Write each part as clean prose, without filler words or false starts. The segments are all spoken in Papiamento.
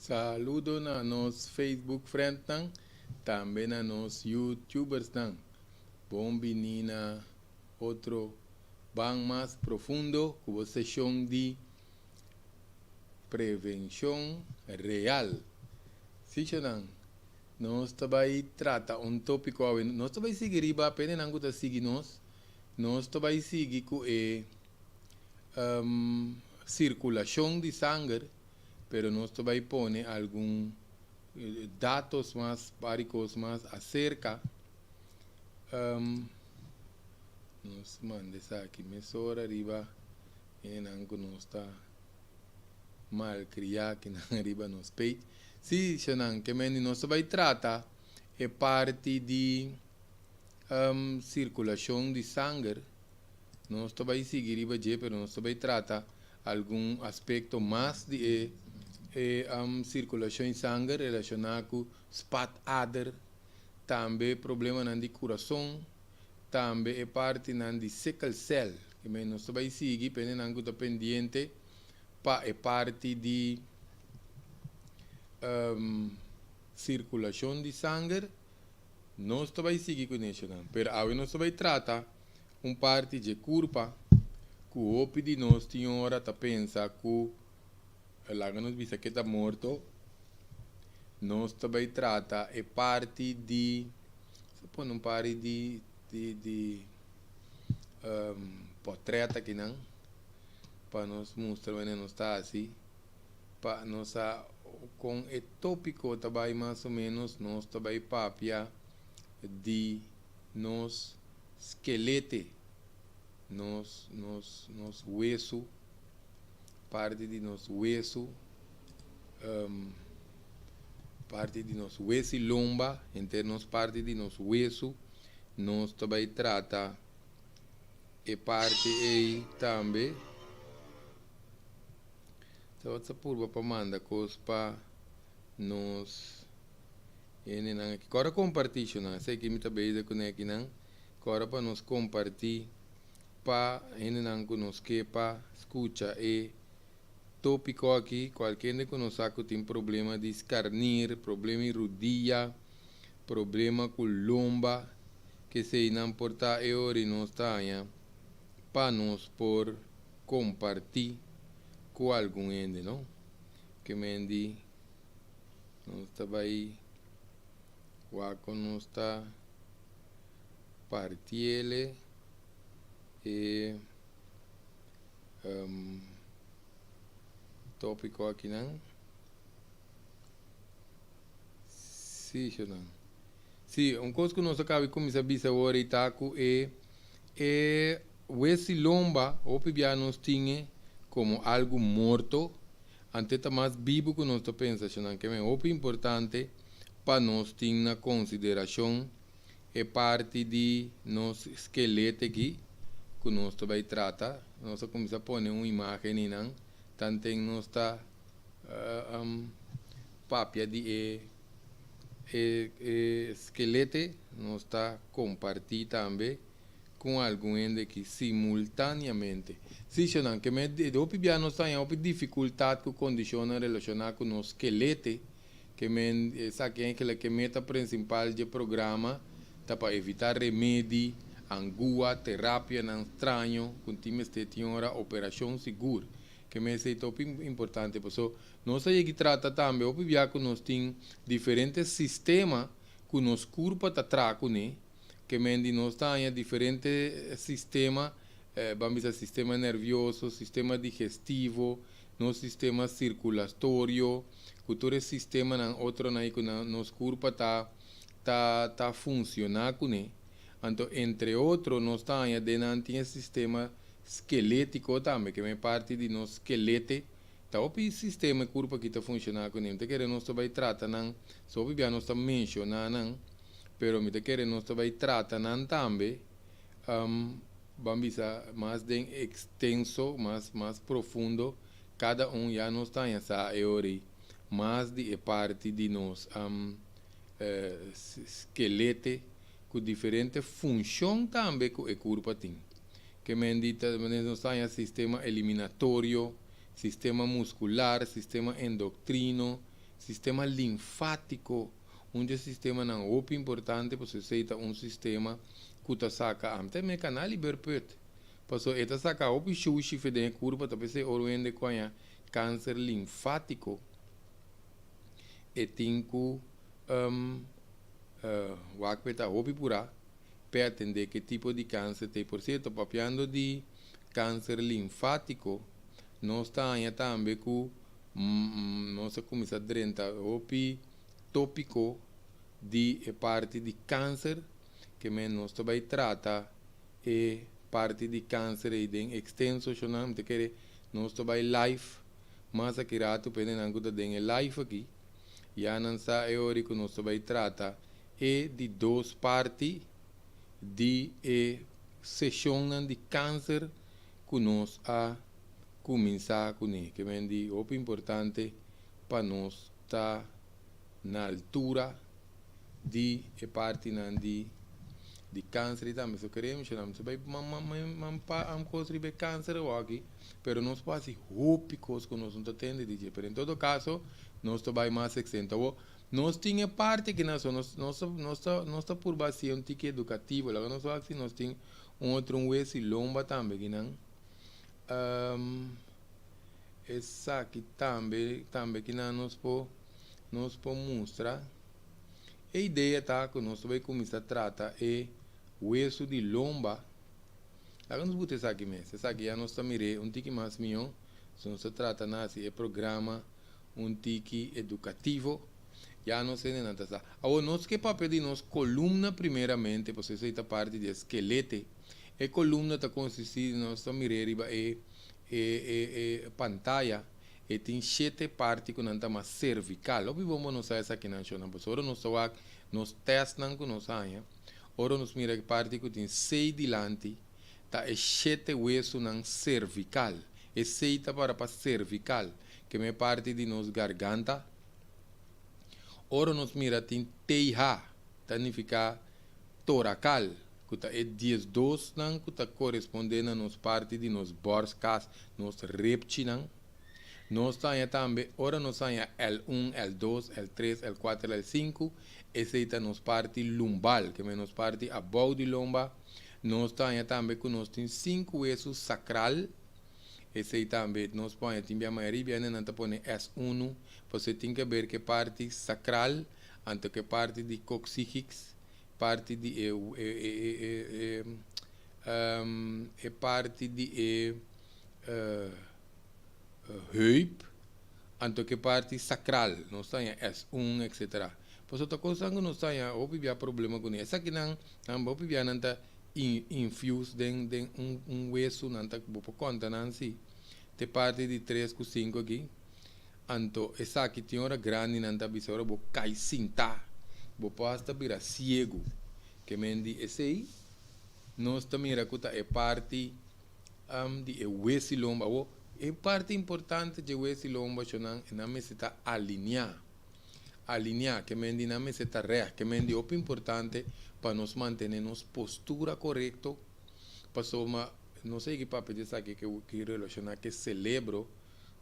Saludo na nos Facebook friendnan, tambe na nos YouTubersnan. Bon bini na otro Ban Mas Profundo ku bo seshon di Prevenshon Real. Sichonan, nos ta bai trata un tópiko awe. Nos ta bai sigui riba apenenan ku ta sigui nos. Nos ta bai sigui ku e sirkulashon di sanger, pero nos ta bai pone algun datos mas, pari kos mas aserka. Nos manda esaki mesora riba hendenan ku nos ta malkriá kinan riba nos page. Sí, shownan, ke mende nos ta bai trata e parti di sirkulashon di sanger. Nos ta bai sigui riba dje, pero nos ta bai trata algun aspekto mas di e e sirkulashon di sanger relashoná ku spatader, tambe problemanan di kurason, tambe e partinan di sickle cell. Ke men nos ta bai sigui pendenan ku ta pendiente pa e parti di sirkulashon di sanger. Nos ta bai sigui ku neshonan, pero awe nos ta bai trata un parti dje kurpa ku hopi di nos tin ora ta pensa ku laga nos bisa ke ta morto. Nos ta bai trata e parti di, nos a pone un pari di di di potrèt akinan pa nos mustra wende nos ta hasi pa nos sa kon e tópiko ta bai. Mas o ménos nos ta bai papia di nos skelete, nos wesu, parti di nos wesu, parti di nos wesi lomba, henter nos parti di nos wesu. Nos ta bai trata e parti ei tambe. Ta purba pa manda kos pa nos hendenan aki. Kòrda kompartí, shownan. Esei ki mi ta bezig kuné akinan. Kòrda pa nos kompartí pa hendenan ku nos ke pa skucha e tópiko aki. Kualke hende ku nos sa ku tin problema di skarnir, problema di rudia, problema ku lomba, keseinan por ta e ora i nos ta haña pa nos por kompartí ku algun hende, no? Ke men di nos ta bai wak kon nos ta partiele e tópiko akinan. Sí, shownan. Sí, un kos ku nos a kaba di kuminsá bisa awor ei ta ku e e wesi lomba hopi bia nos tin e komo algu morto, ante ta mas bibu ku nos ta pensa, shownan. Ke men hopi importante pa nos tin na konsiderashon e parti di nos skelete aki ku nos ta bai trata. Nos a kuminsá pone un imágen einan, tanten nos ta papia di e e e skelete, nos ta kompartí tambe ku algun hende aki simultáneamente. Sí, shownan, ke men hopi bia nos ta haña hopi difikultat ku kondishonnan relashoná ku nos skelete. Ke men esaki enkele ke meta prinsipal dje programa ta pa evitá remedi, angua, terapianan straño ku tin mester tin ora operashon sigur. Ke men esei ta hopi importante paso nos a yegi trata tambe hopi bia ku nos tin diferente sistema ku nos kurpa ta traha kuné. Ke men di nos ta haña diferente sistema, ban bisa sistema nervioso, sistema digestivo, nos sistema sirkulatorio, ku tur e sistemanan otronan ei ku nos kurpa ta ta ta funshoná kuné. Anto entre otro nos ta haña den nan tin e sistema skelétiko tambe, ke men parti di nos skelete. Ta hopi sistema e kurpa aki ta funshoná kuné. Mi ta kere nos ta bai trata nan, so hopi bia nos ta menshoná nan, pero mi ta kere nos ta bai trata nan tambe, ban bisa mas den ekstenso, mas mas profundo, kada un ya nos ta haña sa e ora ei mas di e parti di nos skelete ku diferente funshon tambe ku e kurpa tin. Ke men di ta nos ta haña sistema eliminatorio, sistema muskular, sistema endoktrino, Sistema linfátiko, un di e sistemanan hopi importante pasobra esei ta un sistema ku ta saka amte me kanal i berput. Pasobra e ta saka hopi shushi fe den e kurpa, ta p'esei ora un hende ku haña kanser linfátiko e tin ku wak p'e ta hopi purá p'e atendé ke tipo di kanser ta. I por sierto, papiando di kanser linfátiko, nos ta haña tambe ku nos a kuminsá drenta hopi tópiko di e parti di kanser, ke men nos ta bai trata e parti di kanser ei den ekstenso shonnan. Mi ta kere nos ta bai live mas aki ratu pa hendenan ku ta den e live aki ya nan sa e ora ku nos ta bai trata e di dos parti di e seshonnan di kanser ku nos a kuminsá kuné. Ke men di hopi importante pa nos ta na altura di e partinan di di kanser i tambe so kere menshoná mi so bai man pa am kos riba e kanser awoki, pero nos por hasi hopi kos ku nos no ta tende di dje, pero en todo kaso nos ta bai mas ekstento. Awo nos tin e parti aki na so nos nos nos ta nos ta purba hasi un tiki edukativo. Laga nos wak si nos tin un otro un wesi lomba tambe kinan. Esaki tambe tambe kinan nos por nos por mustra. E idea ta ku nos ta bai kuminsá trata e wesu di lomba. Laga nos buta esaki mes. Esaki ya nos ta mir'é un tiki mas mihó. So nos ta trata na hasi e programa un tiki edukativo. Ya nos hendenan ta sa. Awor nos ke papia di nos kolumna primeramente, pasobra esei ta parti di e skelete. E kolumna ta konsistí di nos ta mir'é riba e e e pantaya. E tin shete parti ku nan ta mas servikal. Hopi bon bo no sa esakinan shonnan, pasobra ora nos ta wak nos tèstnan ku nos haña, ora nos mira e parti ku tin sei dilanti, ta e shete wesunan servikal. E sei ta para pa servikal, ke me parti di nos garganta. Ora nos mira tin TH, ta nifiká torakal, ku ta e diesdosnan ku ta korespondé na nos parti di nos bòrskas, nos repchinan. Nos ta haña tambe, ora nos haña L un, L dos, L tres, L kuater, L sinku, esei ta nos parti lumbal, ke men nos parti abou di lomba. Nos ta haña tambe ku nos tin sinku wesu sakral, esei tambe nos por haña tin bia mayoria bia nan ta pone S unu, pasobra e tin ke ber ku e parti sakral, anto ku e parti di koksigiks. Parti di e e e parti di e heup anto ke parti sakral nos ta haña S un etcetera. Pasobra ta kosnan ku nos ta haña hopi bia problema kuné. Esakinan nan hopi bia nan ta infuse den den un un wesu nan ta bo por konta nan si te parti di tres ku sinku aki. Anto esaki tin ora grandi nan ta bisa ora bo kai sintá, bo por hasta bira siegu. Ke men di esei nos ta mira ku ta e parti di e wesi lomba. Awor, e parti importante dje wesi lomba shonnan e nan mester ta alineá. Alineá, ke men di nan mester ta règt. Ke men di hopi importante pa nos mantené nos postura korekto, pasobra nos a yega papia di esaki ke relashoná ku e selebro.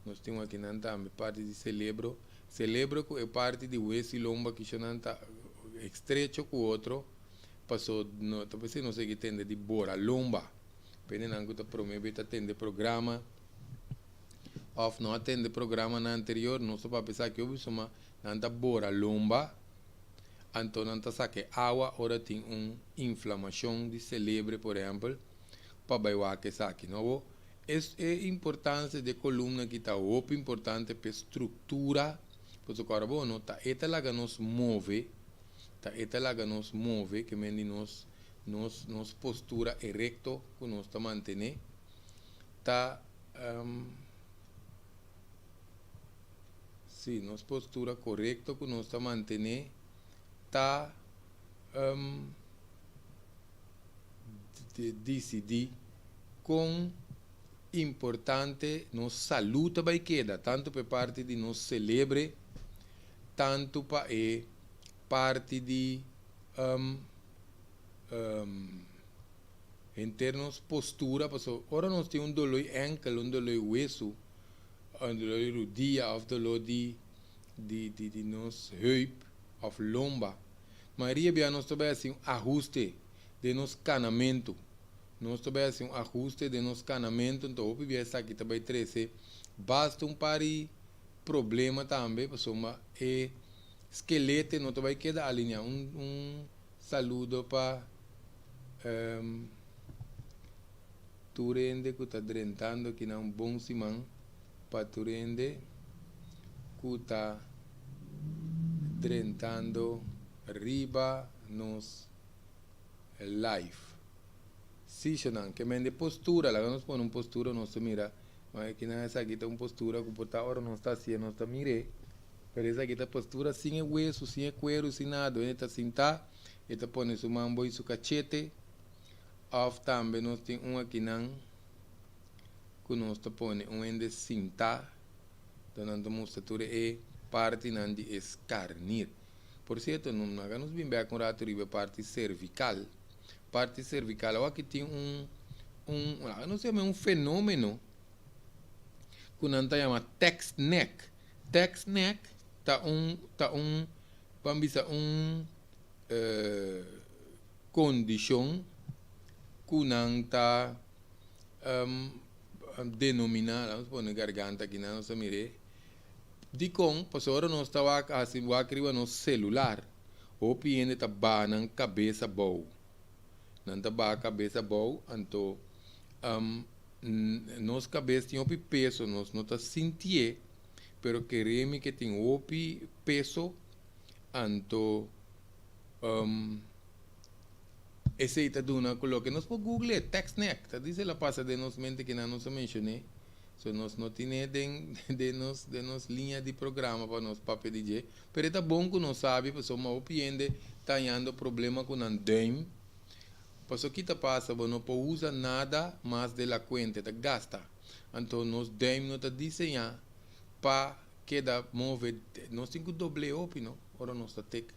Nos tin akinan tambe parti di celebro. Celebro cu e parti di hues y lomba kishanan ta estrecho cu otro, paso no ta pesey nos a tende di bora lomba. Pendenan cu ta prome be ta tende programa of no a tende programanan anterior, nos ta papia esaki hopi suma nan ta bora lomba, anto nan ta saca e awa ora tin un inflamacion di celebre por ehempel pa bay wak esaki. No bo Es e importancia di e columna aki ta hopi importante p'e structura, pasobra ora bo no ta e ta laga nos move, ta e ta laga nos move, ke men di nos nos nos postura erecto ku nos ta mantene, ta si nos postura corecto ku nos ta mantene ta disidí kon importante nos salú ta bai keda, tantu pa e parti di nos selebre, tantu pa e parti di henter nos postura, pasobra ora nos tin un doló di ènkel, un doló di wesu, un doló di rudia òf doló di. Di di di nos heup of lomba. Mayoria bia nos ta bai hasi un ahuste den nos kanamentu. Nos ta bai hasi un ahuste den nos kanamentu, anto hopi bia esaki ta bai trese basta un par di problema tambe pasobra e skelete no ta bai keda alineá. Un un saludo pa tur hende ku ta drentando akinan un bon siman. Pa tur hende ku ta drentando riba nos live. Sishonan ke mende postura, laga nos pone un postura nos ta mira, ma kinan esaki ta un postura ku por ta ora nos ta hasié nos ta mir'é, pero esaki ta postura sin e wesu, sin e kueru, sin nada, hende ta sintá, e ta pone su man boi su kachete, òf tambe nos tin un akinan. ku nos ta pone un hende sintá, ta nan ta mustra tur e partinan di e skarnir. Por sierto, no laga nos bin bek un ratu riba e parti servikal. Parti servikal, awor aki tin un, un, laga nos yama un fenomeno ku nan ta yama text neck. Text neck ta un, ta un, ban bisa un kondishon ku nan ta. Denominá, laga nos pone garganta aki nan nos ta mir'é. Dikon? Pasobra ora nos ta wak hasi wak riba nos selular, hopi hende ta baha nan kabes abou. Nan ta baha kabes abou, anto nos kabes tin hopi peso, nos no ta sintié, pero keremi ke tin hopi peso, anto Esei ta duna ku loke nos por google e text nek ta dice la pasa den nos mente kinan nos a mencion'é so nos no tin'é den den nos den nos liña di programa pa nos papia di dje pero e ta bon ku nos sabi pasobra hopi hende ta hañando problema ku nan duim pasobra ki ta pasa bo no por usa nada mas de la kuenta e ta gasta anto nos duim no ta diseñá pa keda move nos tin ku dobl'é hopi no ora nos ta tek.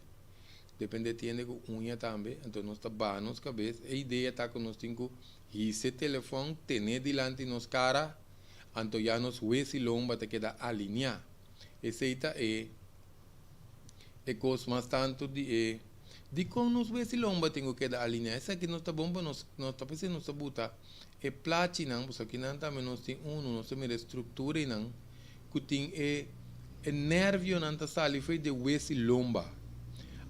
Depende tiende ku uña tambe, anto nos ta baha nos kabes. E idea ta ku nos tin ku hisa e telefòn, ten'é dilanti nos kara, anto ya nos wes i lomba ta keda alineá. Esei ta e e kos mas tantu di e dikon nos wes i lomba tin ku keda alineá. Esaki nos ta bon pa nos, nos ta p'esei nos ta buta e plachinan, pasobra kinan tambe nos tin unu, nos ta mira e struktura einan. ku tin e e nervionan ta sali fo'i de wes i lomba.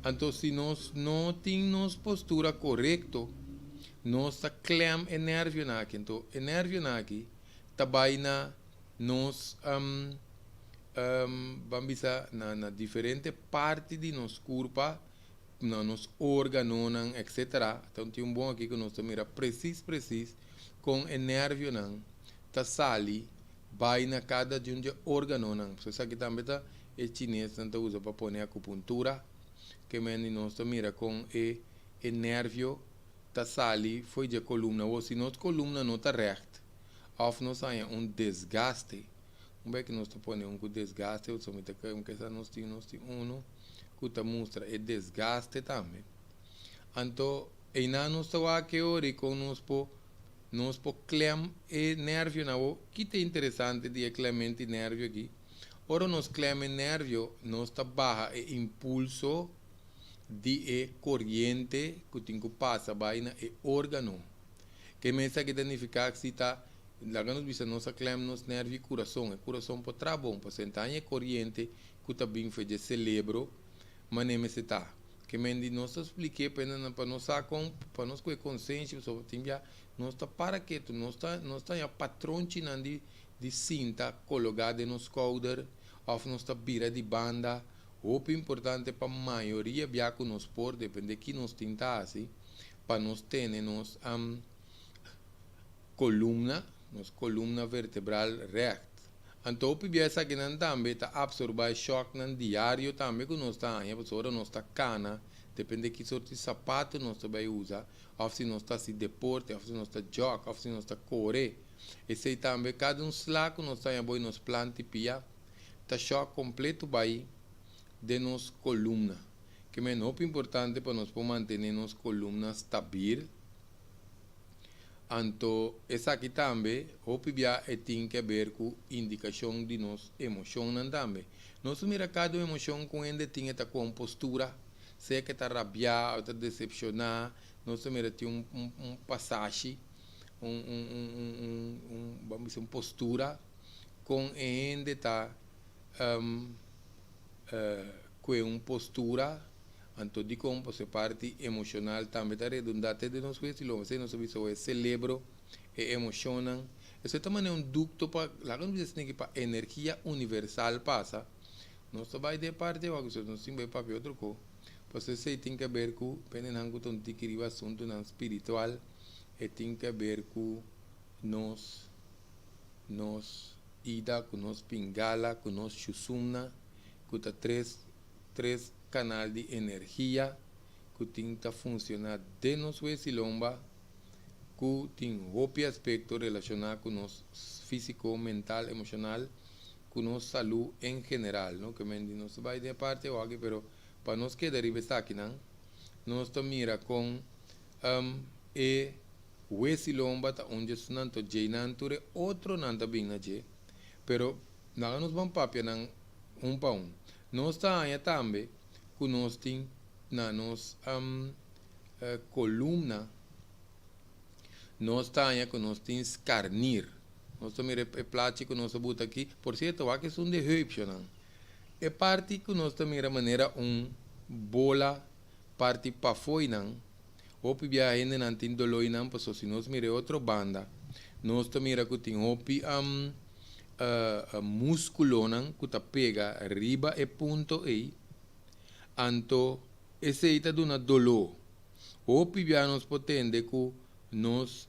Anto si nos no tin nos postura korekto, nos ta klèm e nervionan aki. Anto e nervionan aki ta bai na nos ban bisa na na diferente parti di nos kurpa, na nos organonan etcetera. Anto tin un bon aki ku nos ta mira presis presis kon e nervionan ta sali Bai na kada di un dje organonan. So esaki tambe ta e chinesnan ta usa pa pone akupuntura. Ke men di nos ta mira kon e e nervio ta sali fo'i dje kolumna. Awor si nos kolumna no ta règt òf nos haña un desgaste, un bes ku nos ta pone un ku desgaste so mi ta kere kesa nos tin nos tin unu ku ta mustra e desgaste tambe. Anto einan nos ta wak e ora i kon nos por Nos por klem e nervionan. Awor, ki ta interesante di e klemment di nervio aki? Ora nos klem e nervio, nos ta baha e impulso di e koriente ku tin ku pasa bai na e órgano. Ke mes esaki ta nifiká ku si ta, laga nos bisa, nos a klem nos nervio i kurason, e kurason por traha bon, pasobra enta e koriente ku ta bin for dje selebro manera mester ta. Ke men di nos ta splik'é pa nan pa nos sa kon pa nos kohe konsenshi pasobra tin bia nos ta para ketu nos ta nos ta haña patronchinan di di sinta kologá den nos skouder òf nos ta bira di banda. Hopi importante pa mayoria bia ku nos por depende ki nos tin ta hasi pa nos tene nos kolumna nos kolumna vertebral règt. Anto hopi bia esakinan tambe ta absorba e shòknan diario tambe ku nos ta haña pasobra ora nos ta kana depende ki sort di sapato nos ta bai usa òf si nos ta hasi deporte òf si nos ta jòg òf si nos ta kore esei tambe kada un sla ku nos ta haña bo i nos planta i pia ta shòk kompleto bai den nos kolumna. Ke men hopi importante pa nos por mantene nos kolumna stabil. Anto esaki tambe hopi bia e tin ke ber ku indikashon di nos emoshonnan tambe. Nos mira kada un emoshon ku hende tin e ta ku un postura, sea ku e ta rabiá o ta desepshoná, nos ta mira tin un un un pasashi, un un un un un un ban bisa un postura kon e hende ta ku e un postura. Anto dikon pasobra e parti emoshonal tambe ta redundá te den nos hues i lo esei nos a bisa awe e selebro, e emoshonnan. Esei ta manera un dukto pa, laga nos bisa esaki pa energia universal pasa. Nos ta bai den e parti awor ku nos tin bai papia otro ko, pasobra esei tin ke ber ku pendenan ku ta un tiki riba asuntunan spiritual, e tin ke ber ku nos nos ida, ku nos pingala, ku nos shusumna, ku ta tres tres kanal di energia ku tin ta funshoná den nos wes i lomba ku tin hopi aspekto relashoná ku nos físiko, mental, emoshonal, ku nos salú en general, no? Ke men di nos ta bai den e parti awaki, pero pa nos keda riba esakinan, nos ta mira kon e wes i lomba ta un dje esnan to djeinan tur e otronan ta bin na dje, pero laga nos ban papia nan un pa un. Nos ta haña tambe ku nos tin na nos kolumna, nos ta haña ku nos tin skarnir. Nos ta mira e plachi ku nos a buta aki. Por sierto, wak esun di heupshonan. E parti ku nos ta mira manera un bola parti pafoinan, hopi biaha hendenan tin doloinan pasobra si nos mira e otro banda, nos ta mira ku tin hopi muskulonan ku ta pega riba e punto ei, anto esei ta duna doló. Hopi bia nos por tende ku nos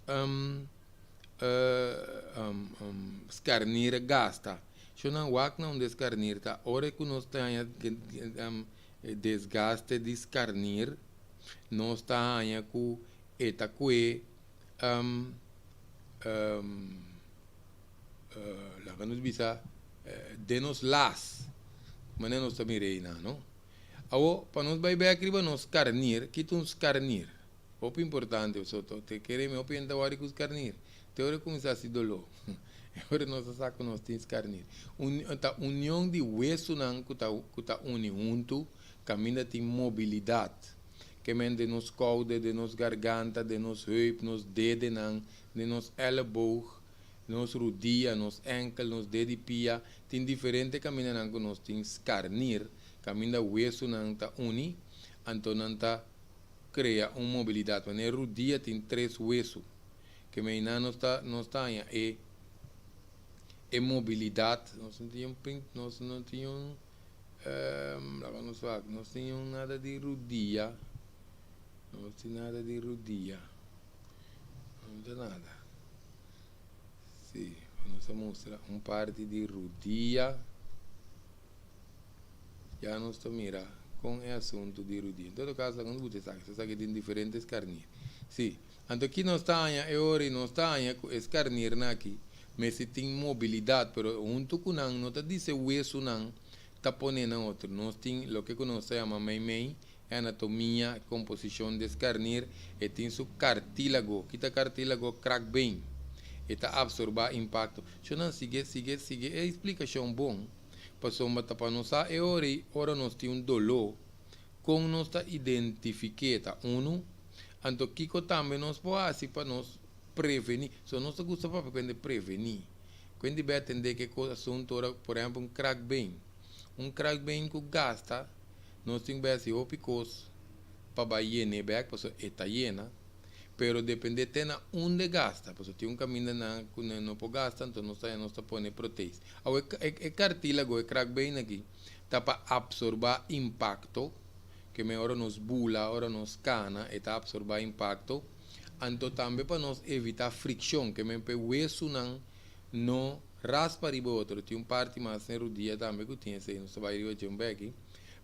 skarnir a gasta. Shonnan wak na unda e skarnir ta. Ora ku nos ta haña desgaste di skarnir, nos ta haña ku e ta kue Laga nos bisa den nos las, manera nos ta mira einan, no? Awor, pa nos bai bek riba nos skarnir, kita un skarnir? Hopi importante, pasobra te kere mi hopi hende ta wòrdu ku skarnir. Te ora e kuminsá hasi doló, e ora nos ta sa ku nos tin skarnir. Un, ta union di wesunan ku ta, ku ta uni huntu, kaminda tin mobilidat. Ke men den nos kouder, den nos garganta, den nos heup, nos dedenan, den nos èleboog, nos rudia, nos ènkel, nos ded'i pia, tin diferente kamindanan ku nos tin skarnir, kaminda wesunan ta uni, anto nan ta krea un mobilidat. Manera rudia tin tres wesu, ke meinan nos ta nos ta haña e e mobilidat, nos no tin un pin, nos no tin un laga nos wak, nos tin un nada di rudia, nos tin nada di rudia. No ta nada. Sí, nos a mustra un parti di rudia. Ya nos ta mira con e asunto di rudia. En todo caso, laga nos buta esaki. Esaki tin diferente skarnir. Sí, anto aki nos ta haña e ora y nos ta haña cu e skarnirnan aki mester tin mobilidad, pero hunto cu nan no ta dice wesunan ta pone nan otro. Nos tin loke cu nos ta yama meimei. E anatomia, e komposishon di e skarnir, e tin su kartílago. Ki ta kartílago? Kraakbeen. E ta apsorbá impakto. Shonnan, sigui, sigui, sigui e splikashon bon, pasobra ta pa nos sa e ora ei, ora nos tin un doló, kon nos ta identifik'é ta unu, anto kiko tambe nos por hasi pa nos prevení. So nos ta gusta papia ku hende prevení. Ku hende bai atendé ke kos asuntu ora, por ehèmpel, un kraakbeen. Un kraakbeen ku gasta. Nos tin ku bai hasi hopi kos pa bai yen'é bèk pasobra e ta yena, pero dependé te na unda e gasta, pasobra tin un kaminda nan ku nan no por gasta, anto nos ta nos ta pone proteis. Awe e kartílago, e kraakbeen aki, ta pa apsorbá impakto, ke men ora nos bula, ora nos kana, e ta apsorbá impakto, anto tambe pa nos evitá frikshon, ke men pa e wesunan no raspa riba otro. Tin un parti mas den rudia tambe ku tin esei, nos ta bai riba dje un beki.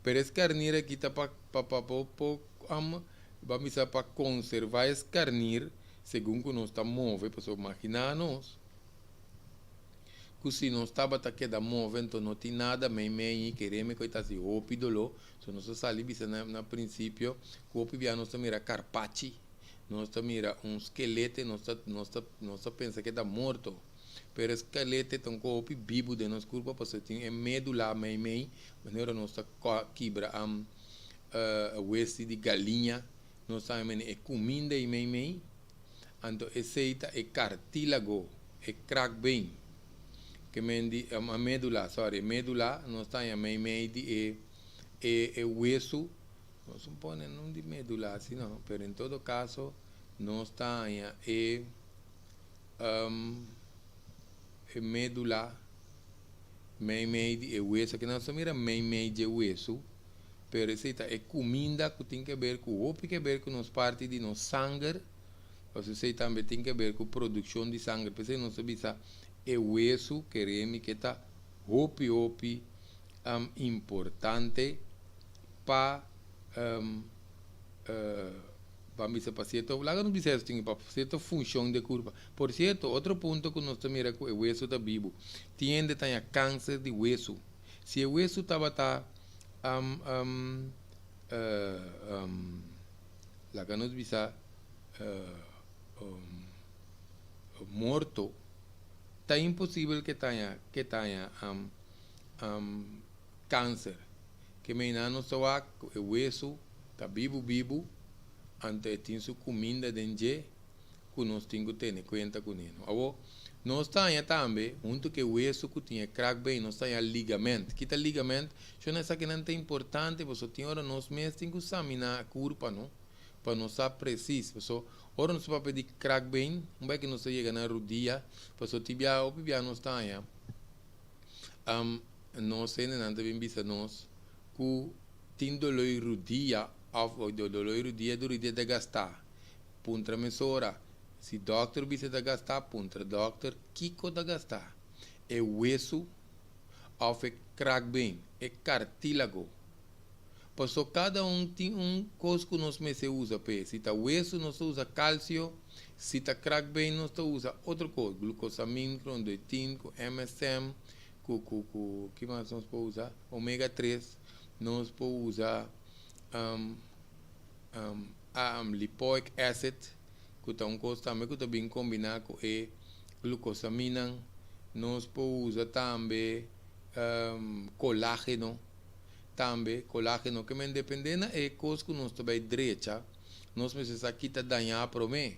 Pero e skarnir aki ta pa pa pa por por ban bisa pa konservá e skarnir segun ku nos ta move, pasobra maginá nos ku si nos tabata keda move anto no tin nada meimei i kereme ku e ta hasi hopi doló. So nos a sali bisa na na prinsipio ku hopi bia nos ta mira karpachi. Nos ta mira un skelete, nos ta pensa ku ta morto. Pero skelete ta un hopi bibu den nos kurpa, pasobra tin e médula mei mei, manera nos ta kibra wesu di galiña, nos sa e kuminda ei mei mei, anto esei ta e kartílago, e kraakbeen, ke men di a médula, sorry, médula, nos ta mei mei di e wesu, nos no pone no di médula asina, no, pero en todo kaso, nos ta e médula mei mei di e wesu, ku nos mira mei mei di wesu, pero esei ta e kuminda ku tin di aber ku hopi di aber ku nos parti di nos sanger, esei tambe tin di aber ku produkshon di sanger, p'esei nos bisa e wesu, kere mi ku ta hopi hopi importante pa ban bisa pa sierto, laga nos bisa asina, pa sierto funshon di kurpa. Por sierto, otro punto ku nos mira ku e wesu ta bibu. Tin tin kanser di wesu. Si e wesu tabata laga nos bisa morto, ta imposibel ku tenga kanser. Ke men nos ta e wesu ta bibu bibu, anto tin su kuminda den dje, ku nos tin ku tene kuenta kuné. Awor, nos tin tambe, huntu ku wesu ku tin kraakbeen, nos tin ligament. Kiko ta ligament? Shon, esaki nan ta importante, pasobra tin ora nos mes tin ku saminá kurpa, no? Pa nos sa presis. Pasobra ora nos papia di kraakbeen, un ku nos yega na rudia, pasobra tibia, o bia nos tin nos nan tambe bisa nos ku tin doló rudia òf doló rudia di rudia ta gastá. Puntra mesora. Si dòkter bisa ta gastá, puntra dòkter kiko ta gastá. E wesu òf e kraakbeen, e kartílago. Pasobra kada un tin un kos ku nos mester usa p'e. Si ta wesu, nos usa kalsio. Si ta kraakbeen, nos usa otro kos. Glucosamine, chondroitin, ku MSM, ku ki mas nos por usa? Omega 3, nos por usa lipoic acid, ku ta un kos tambe ku ta bin kombiná ku e glucosamina. Nos por usa tambe kolágeno, tambe kolágeno, ke men dependé na e kos ku nos ta bai drecha, nos mester kita dañá promé.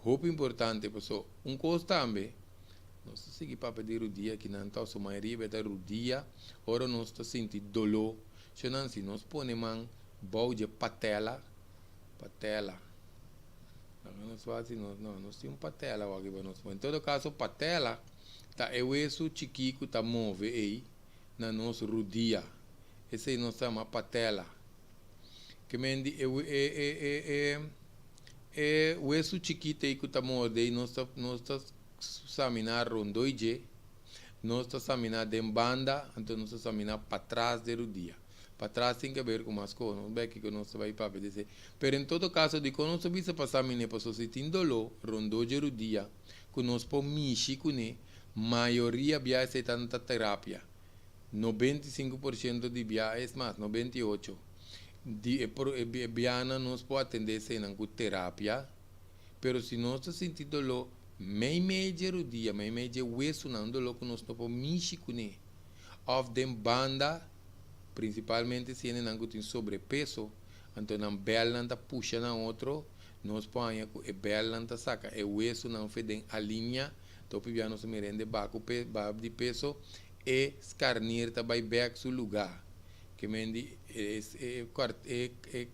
Hopi importante, pasobra un kos tambe, nos sigui papia di rudia ku nan ta, su mayoria ta rudia, ora nos ta sinti doló, si nos pone man bou di patela, patela, no, nos hasi, no, no, nos tin un patela aki pa nos. En todo kaso, patela ta e wesu chikí ku ta move ei na nos rudia. Esei nos yama patela. Ke men di e wesu chikitu ei ku ta move ei, nos ta saminá rondó dje, nos ta saminá den banda, anto nos ta saminá patras di rudia. Patras tin di aber ku mas kos, no ku nos bai papia di esei. Pero en todo kaso, di ku nos bisa pa saminá, pasobra si tin doló rondó di rudia, ku nos por mishi kuné, mayoria bia ta terapia. 95% di bia, es mas, 98%. Di e bianan nos por atendé ku terapia, pero si nos ta sinti doló, mei mei di rudia, mei mei di wesunan, doló ku nos no por mishi kuné, òf den banda, prinsipalmente si nan tin sobrepeso, anto nan bèlnan ta pusha na otro, nos por ku e bèlnan ta saka e wesunan for di liña, topi bia nos mira hende baha pe, baha di peso, e skarnir ta bai bèk su lugá. Ke men di e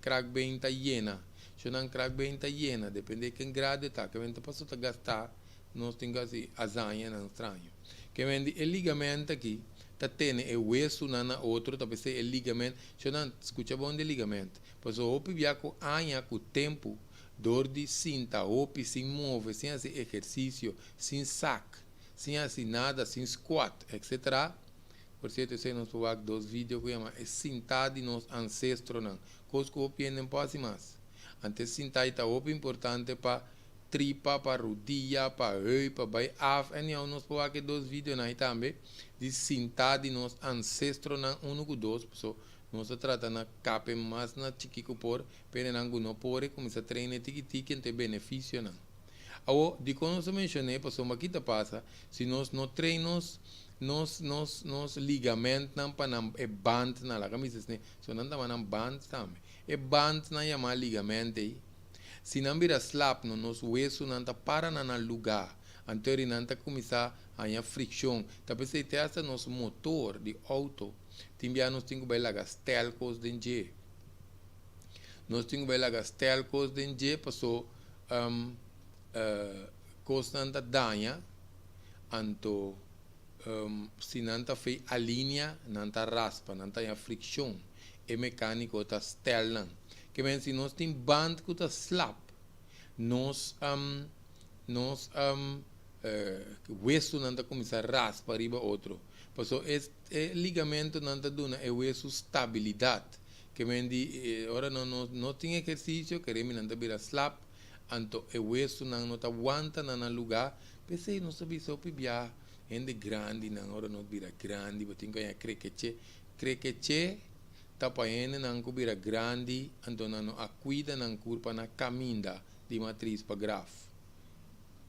kraakbeen ta yena. Si nan kraakbeen ta yena, dependé ki grado ta, ke men ta paso ta gastá, nos tin ku hasi azaña nan straño. Ke men di e ligamento aki, ta tene e wesunan na otro, ta p'esei e ligamento, si nan skucha bon di ligamento. Pasobra hopi bia ku aña ku tempu, dor di sinta hopi sin move, sin hasi ehersisio, sin sak, sin hasi nada, sin squat, etc. Por sierto, esei nos por dos video ku yama e sintá di nos ansestronan. Kos ku hopi hende no por hasi mas. Antes sintá ta hopi importante pa tripa, pa rudia, pa heup, pa bai af. En nos por dos video nan tambe di sintá di nos ansestronan 1 ku 2. So, nos Nos ta trata na kap e mas na chikí ku por, pero nan ku no por e kuminsá train e tiki tiki ante benefisionan. Awor, dikon nos a menshon'é? Pasobra ki ta pasa si nos no train nos nos nos nos ligamentnan pa nan e bandnan, laga mi bisa esei, so nan ta nan band tambe. E bandnan yamá ligament ei, si nan bira slap no, nos wesunan ta para na nan lugá, anto eri nan ta kuminsá haña frikshon. Ta p'esei te asta nos motor di outo tin bia nos tin ku bai laga stèl kos den dje. Nos tin ku bai laga stèl kos den dje paso kosnan ta daña, anto si nan ta fei alinea nan ta raspa, nan ta haña frikshon. E mekániko ta stèl nan. Ke men si nos tin band ku ta slap, nos nos wesunan ta kuminsá raspa riba otro. Pasobra e e ligamentonan ta duna e wesu stabilidat. Ke men di ora no no no tin ehersisio kereminan ta bira slap, anto e wesunan no ta wanta na nan lugá. P'esei nos ta bisa hopi bia hende grandinan ora nos bira grandi bo tin ku haña krekeche. Krekeche ta pa hendenan ku bira grandi anto nan no a kuida nan kurpa na kaminda di matris pa graf.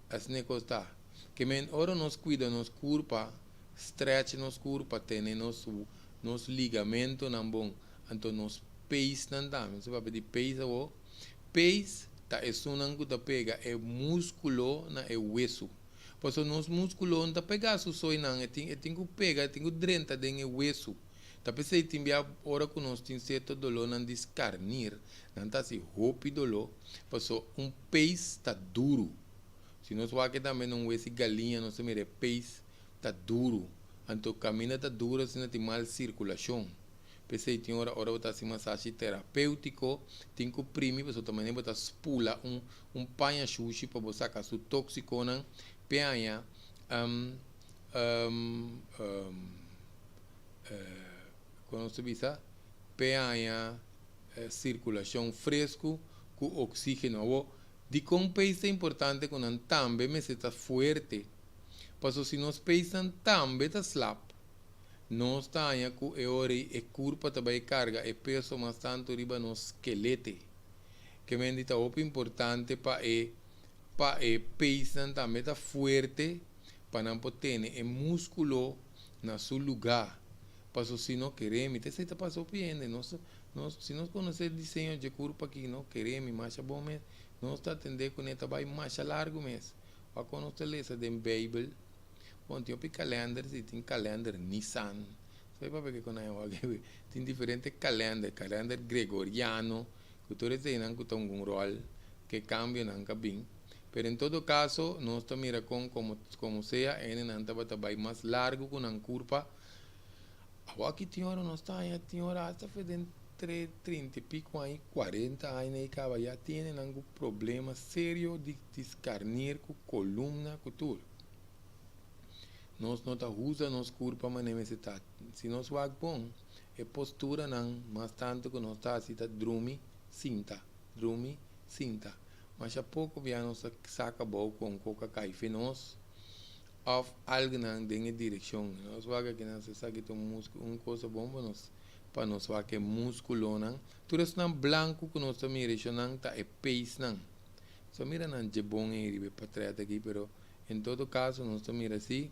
Asina e kos ta. Ke men ora nos kuida nos kurpa, stretch nos kurpa, tene nos nos ligamentonan bon, anto nos peisnan tambe. Nos ta papia di peis awor. Peis ta esunnan ku ta pega e múskulo na e wesu. Pasobra nos múskulo no ta pega su soinan, e tin e tin ku pega, e tin ku drenta den e wesu. Ta p'esei tin bia ora ku nos tin sierto dolónan di skarnir, nan ta hasi hopi doló, paso un peis ta duru. Si nos wak e tambe na un wesi galiña nos ta mira e peis ta duru. Anto kaminda ta duru asina tin mal sirkulashon. P'esei tin ora ora bo ta hasi masashi terapéutiko tin ku primi pasobra ta manera bo ta spula un un paña shushi pa bo saka su tóksikonan p'e haña kon nos ta bisa p'e haña sirkulashon fresku ku oksígeno. Awor, dikon peis ta importante ku nan tambe mester ta fuerte? Pasobra si nos peisnan tambe ta slap, nos ta haña ku e ora ei e kurpa ta bai karga e peso mas tantu riba nos skelete. Kemendi ta hopi importante pa e pa e peisnan tambe ta fuerte pa nan por tene e múskulo na su lugá. Paso si no keremi, ta esei ta pasa hopi hende. Nos, nos, si nos konosé diseño dje kurpa aki, no keremi masha bon mes. Nos ta atendé kuné ta bai masha largu mes. Wak nos ta lesa den Beibel, bon tin hopi kalènder si, tin kalènder Nisan. Sabe papia ke konai wak? Tin diferente kalènder, kalènder gregoriano, ku tur eseinan ku ta un ròl ke kambionan ka bin. Pero en todo kaso nos ta mira kon komo komo sea hendenan tabata bai mas largu ku nan kurpa. Awor aki tin ora nos ta haña tin ora asta fe den tre trinta i pico aña i kuarenta aña na i kaba ya tin hendenan ku problema serio di di skarnir ku kolumna ku tur. Nos no ta usa nos kurpa manera mester ta. Si nos wak bon e posturanan mas tantu ku nos ta hasi ta drumi sinta, drumi sinta. Masha poko bia nos ta saka bou kon koka kai fe nos òf algunan den e direkshon. Nos wak aki nan sa esaki ta un musku un kosa bon pa nos pa nos wak e muskulonan. Tur esnan blanku ku nos ta mira eshonan ta e peisnan. Nos a mira nan dje bon ei riba e patrèt aki pero en todo kaso nos ta mira si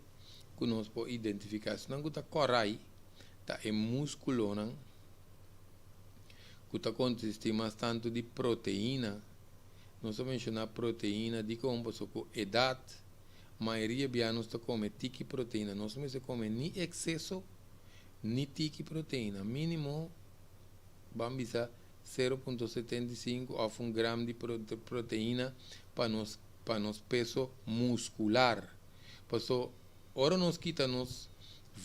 ku nos por identifiká esnan ku ta kòrai ta e muskulonan ku ta konsistí mas tantu di proteina. Nos a menshoná proteina dikon pasobra ku edat mayoria bia nos ta kome tiki proteina. Nos no mester kome ni ekseso ni tiki proteina. Mínimo ban bisa 0.75 òf un gram di proteina pa nos pa nos peso muskular. Paso ora nos kita nos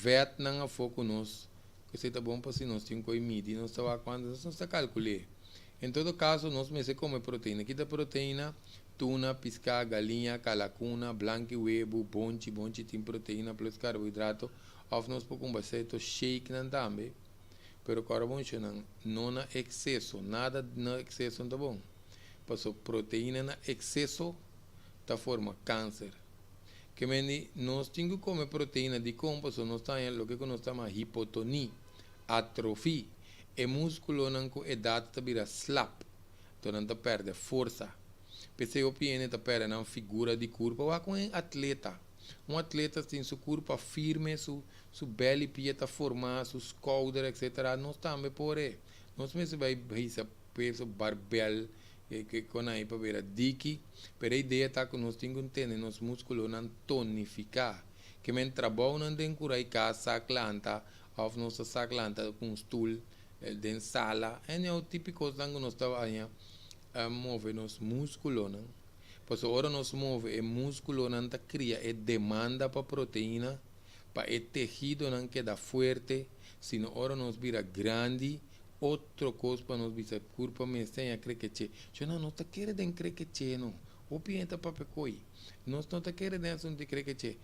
vètnan afó ku nos Esei ta bon pa si nos tin ku e midi nos ta wak kuantu nos ta kalkul'é. En todo kaso nos mester kome proteina. Kita proteina? Tuna, piská, galiña, kalakuna, blanki webu, bonchi, bonchi tin proteina plus karbohidrato, òf nos por kumba sierto shakenan tambe. Pero kòrda bon shownan, no na ekseso, nada na ekseso no ta bon. Paso proteina na ekseso ta forma kanser. Ke men di nos tin ku kome proteina dikon pasobra nos ta haña loke ku nos ta yama hipotoní, atrofí. E múskulonan ku edat ta bira slap, anto nan ta pèrdè forsa. P'esei hopi hende ta pèrdè nan figura di kurpa. Wak un atleta. Un atleta tin su kurpa firme, su su bèl i pia ta formá, su skouder etsetera. Nos tambe por e. Nos mester bai hisa peso barbèl ke kon ai pa bira diki. Pero e idea ta ku nos tin ku tene nos múskulonan tonifiká. Ke men trabounan den kura i kas sa klanta òf nos ta sa klanta ku un stul den sala. Anyhow, típikonan ku nos ta haña a move nos múskulonan. Pasobra ora nos move e múskulonan ta kria e demanda pa proteina pa e tehidonan keda fuerte, sino ora nos bira grandi, otro kos pa nos bisa kurpa mester haña krekeche. Yo no, nos ta kere den krekeche no. Hopi hende ta papia ko'i. Nos no ta kere den asuntu di krekeche.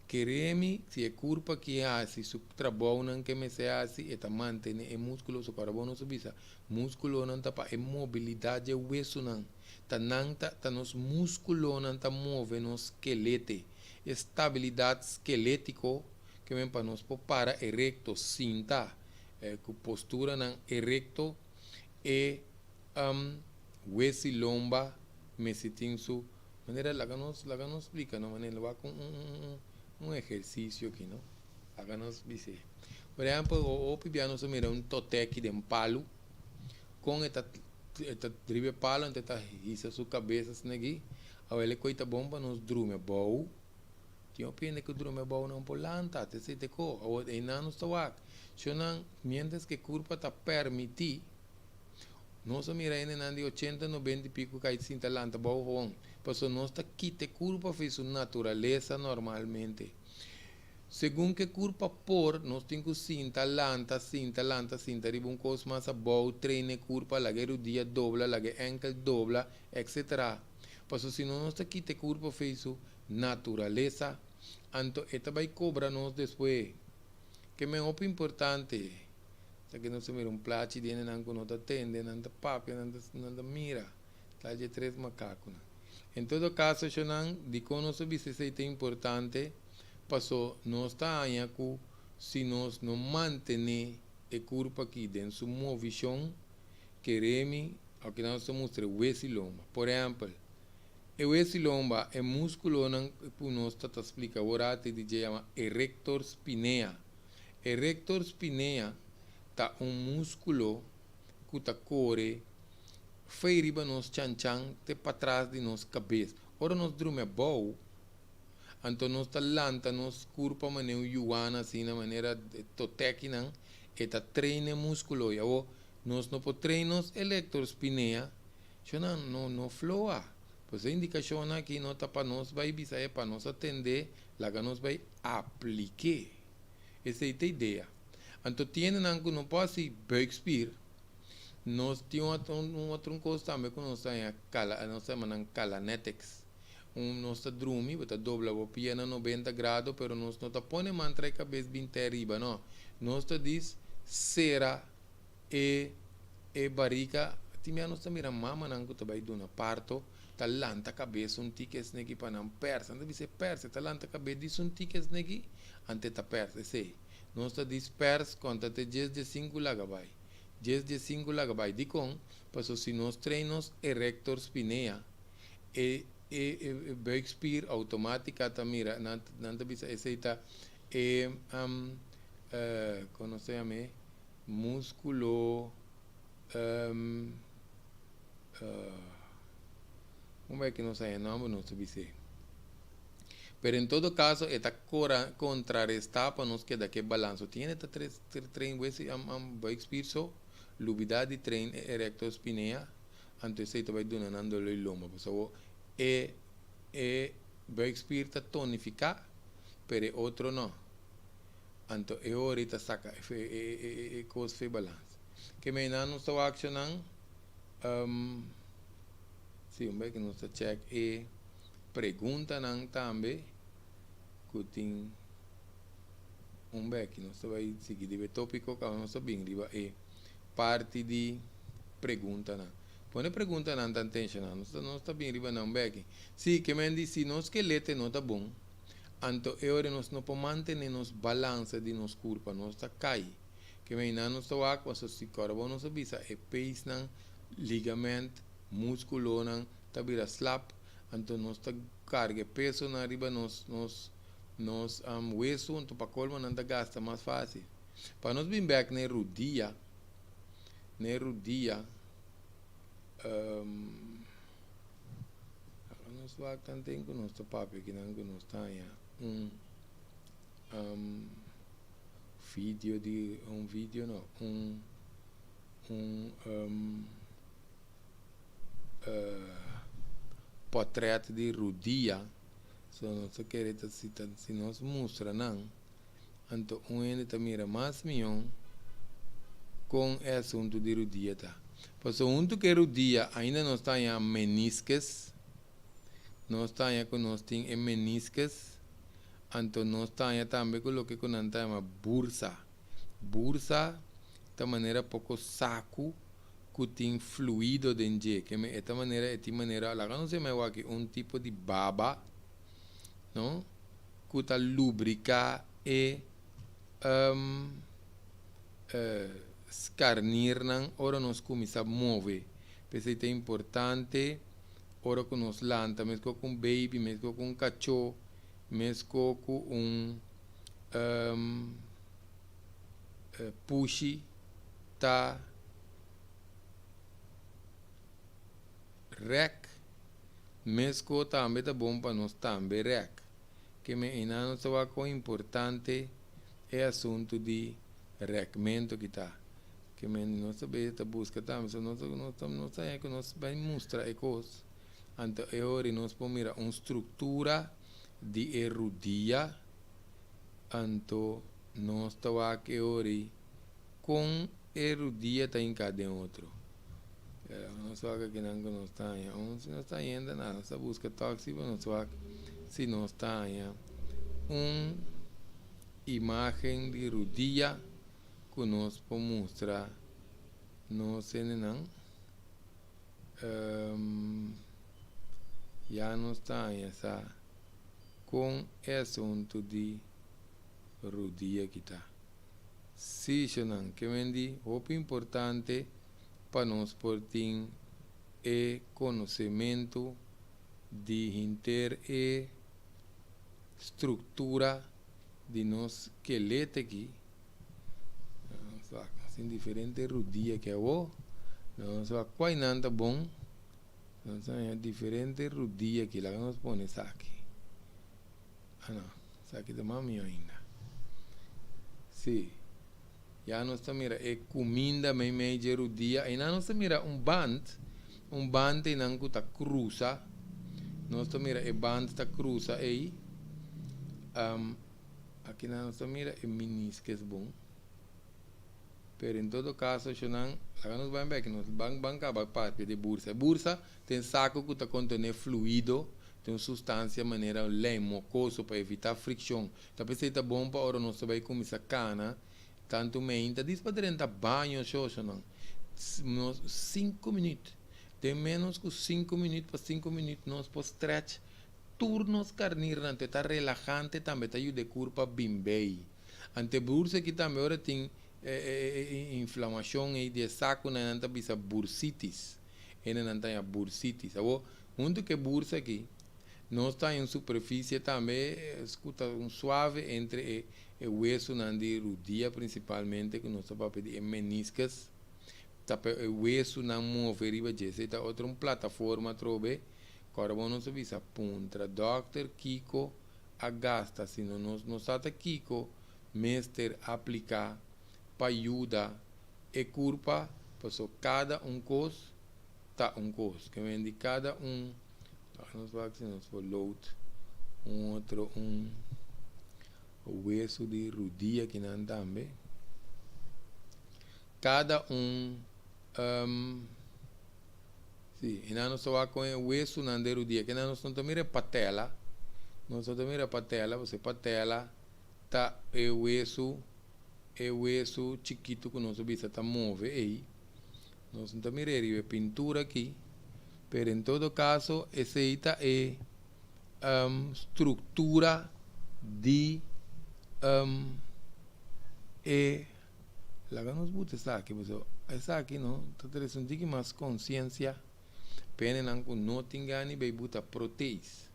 Keremi si e kurpa ki hasi su trabounan ke mester hasi, e ta mantene e múskulo su kòrda. Bo nos a bisa múskulonan ta pa e mobilidat dje wesunan. Ta nan ta ta nos múskulonan ta move nos skelete. E stabilidat skelétiko ke men pa nos por para erekto, sinta ku posturanan erekto, e wesi lomba mester tin su manera. Laga nos laga nos splika no manera wak un un un ehersisio aki no. Laga nos bis'é. Por ehèmpel, hopi bia nos a mira un totèki den palu kon e ta e ta riba e palu anto e ta hisa su kabes asina aki. Awel e koi ta bon pa nos drumi abou. Tin hopi hende ku drumi abou nan por lanta, te esei te ko. Awor einan nos ta wak. Shonnan, miéntras ku e kurpa ta pèrmití, nos a mira hendenan di ochenta, nobenta i piku kai sinta lanta abou gewoon. Pasobra nos ta kita e kurpa for su naturalesa normalmente. Segun ku e kurpa por, nos tin ku sinta lanta, sinta lanta, sinta riba un kos mas abou, train e kurpa, laga e rudia dobla, laga e ènkel dobla, etcetera. Pasobra si no nos ta kita e kurpa for su naturalesa, anto e ta bai kobra nos despues. Ke men hopi importante ta ke nos ta mira un plachi di hendenan ku no ta tende, nan ta papia, nan ta nan ta mira tal dje tres makakunan. En todo kaso shonnan, dikon nos ta bisa esei ta importante? Paso nos ta haña ku si nos no mantené e kurpa aki den su movishon, keremi, aki nos ta mustra e wes i lomba. Por ehèmpel, e wes i lomba, e múskulonan ku nos ta ta splika awor ati di dje yama erector spinea. Erector spinea ta un múskulo ku ta kore fei riba nos chanchan te patras di nos kabes. Ora nos drumi abou, Anto nos ta lanta nos kurpa manera un yuana asina, manera totekinan, e ta train e muskulo. I awor nos no por train nos electrospinea, shonnan no no floa. Pues e indikashonnan aki no ta pa nos bai bisa e pa nos atendé, laga nos bai aplik'é. Esei ta idea. Anto tiendenan ku no por hasi buikspier, nos tin un otro un kos tambe ku nos ta haña kala nos ta yama nan kalanetics. Un nos ta drumi, bo ta dobla bo pia na 90 grado, pero nos no ta pone man trae kabes bin te ariba, no. Nos ta dis sera e e barika. Tin bia nos ta mira mamanan ku ta bai duna parto, ta lanta kabes un tiki esneki pa nan pèrs. Nan ta bisa e pèrs, e ta lanta kabes dis un tiki esneki, ante ta pèrs. Esei. Nos ta dis pèrs konta te djes 15 laga bai. Djes 15 laga bai. Dikon? Pasobra si nos train nos erector spinea, e e e buikspier automática ta mira nan nan ta bisa esei ta e um, kon nos ta yam'é múskulo um, un bai ku nos haña nòmber nos ta bis'é pero en todo kaso e ta kora kontrarestá pa nos keda ku e balansa tin hende ta train wes um, buikspier so lubidá di train e erector spinea. Anto esei ta bai duna nan doló i lomba, pasobra e e buikspier ta tonifiká, pero e otro no. Anto e ora ei ta saka e e e kos fe balans. Ke mei nan nos ta wak nan, si un bek nos ta chèk e preguntanan tambe ku tin un bek. Nos ta bai sigui riba e tópiko kaba nos ta bin riba e parti di preguntanan. Pone preguntanan ta intencional. Nos ta, nos ta bin riba nan beki. Si, ke men di si nos skelete no ta bon, anto e ora nos no por mantene nos balansa di nos kurpa, nos ta kai. Ke men nan nos ta wak paso si kòrda nos a bisa e peesnan, ligament, múskulonan ta bira slap, anto nos ta karga e pesonan riba nos nos nos wesu, anto pa kolmo nan ta gasta mas fásil. Pa nos bin bèk na e rudia, na e rudia, nos wak tanten ku nos ta papia kinan ku nos ta haña un video di un video no un un portret di rudia so nos ta kere ta si ta si nos mustra nan anto un hende ta mira mas mihó kon e asuntu di rudia ta pasobra huntu ku e rudia ainda nos ta haña meniscus nos ta haña ku nos tin e meniscus anto nos ta haña tambe ku loke ku nan ta yama bursa. Bursa ta manera poko saku ku tin fluido den dje. Ke men e ta manera e tin manera laga nos yama e waki un tipo di baba, no, ku ta lubriká e skarnirnan ora nos kuminsá move. P'esei ta importante ora ku nos lanta meskos ku un baby, meskos ku un kachó, meskos ku un pushi ta rèk, meskos tambe ta bon pa nos tambe rèk. Ke men einan nos ta wak kon importante e asuntu di rèkmentu ki ta. Ke men nos ta bezig ta buska tambe, so nos ta nos ta haña ku nos bai mustra e kos, anto e ora nos por mira un struktura di e rudia, anto nos ta wak e ora kon e rudia ta hinká den otro. Nos wak akinan ku nos ta haña un, si nos ta haña nada, nos ta buska tòg si pa nos wak si nos ta haña un imágen di rudia ku nos por mustra nos hendenan. Ya nos ta haña sa kon e asuntu di rudia aki ta. Sí, shonnan, ke men di hopi importante pa nos por tin e konosementu di henter e struktura di nos kelete aki. Nos wak, nos tin diferente rudia aki awo. Nos wak kua nan ta bon. Nos a haña diferente rudia aki. Laga nos pone esaki. Ah no, esaki ta mas mihó ainda. Sí, ya nos ta mira e kuminda meimei dje rudia. Einan nos ta mira un band, un band einan ku ta krusa. Nos ta mira e band ta krusa ei. Akinan nos ta mira e miniskes bon. Pero en todo caso shonan, laga nos bai bek, nos ban ban caba papia di bursa. E bursa ta un saco cu ta contene fluido, ta un sustancia manera un lijm mocoso pa evita friccion. Ta p'esey ta bon pa ora nos ta bai cuminsa cana, tanto meinta dis pa drenta baño sho shonan. Nos cinco minuut, den menos cu cinco minuut pa cinco minuut nos por stretch tur nos carnirnan, te ta relahante tambe ta yuda e curpa bin bay. Ante bursa aki tambe ora tin inflamacion ey di e sacunan nan ta bisa bursitis. Ene nan ta haña bursitis. Awor, hunto cu e bursa aki, nos ta haña un superficie tambe cu ta un suave entre e e wesunan di rudia principalmente cu nos ta papia di e meniscus, ta pa e wesunan move riba dje. Esey ta otro un plataforma atrobe. Ora bo nos ta bisa puntra dokter kico a gasta sino nos no sa ta kiko mester apliká pa yuda e kurpa paso kada un kos ta un kos ke men di kada un nos wak si nos por load un otro un wesu di rudia kinan tambe kada un Sí, i nan nos ta wak kon e wesunan den rudia. Ke nan nos no ta mira e patela. Nos no ta mira patela, pasobra e patela ta e wesu, e wesu chikitu ku nos a bisa ta move ei. Nos no ta mira e riba e pintura aki. Pero en todo kaso esei ta e struktura di e. Laga nos buta esaki pasobra esaki no ta trese un tiki mas konsiensia pa hendenan ku no tin gana di bai buta proteis.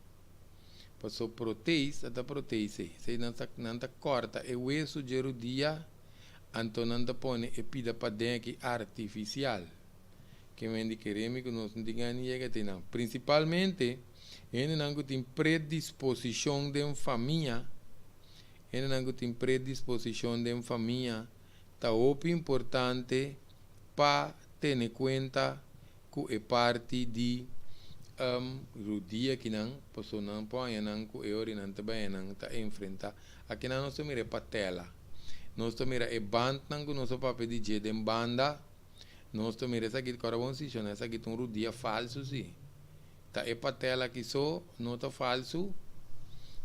Pasobra proteis a ta proteis ei. Esei nan ta nan ta kòrta e wesu dje rudia anto nan ta pone e pida paden aki artifisial. Ke men di kere mi ku nos no tin gana di yega te nan. Prinsipalmente hendenan ku tin predisposishon den famia. Hendenan ku tin predisposishon den famia ta hopi importante pa tene kuenta ku e parti di rudia kinan, pasobra nan por haña nan ku e ora nan ta bai nan ta enfrentá. Akinan nos ta mira e patela, nos ta mira e bandnan ku nos a papia di dje den banda, nos ta mira esaki kòrda bon si shon, esaki ta un rudia falsu si. Ta e patela aki so no ta falsu,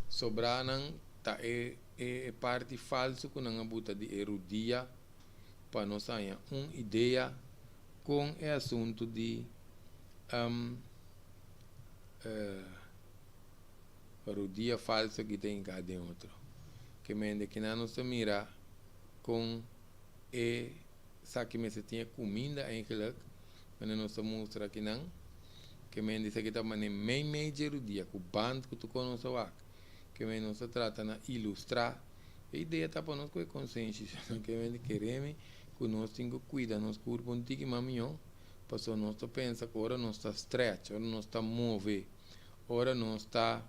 sobranan ta e e parti falsu ku nan a buta di e rudia pa nos haña un idea kon e asuntu di rudia falsu aki ta hinká den otro. Ke mende kinan nos ta mira kon e saki mester tin e kuminda eigenlijk. Mane nos ta mustra akinan ke men di esaki ta mane mei mei dje rudia ku band ku tur kos nos ta wak. Ke men nos ta trata na ilustrá. E idea ta pa nos ku e konsenshi ke men di keremi ku nos tin ku kuida nos kurpo un tiki mas mihó pasobra nos ta pensa ku ora nos ta stretch, ora nos ta move, ora nos ta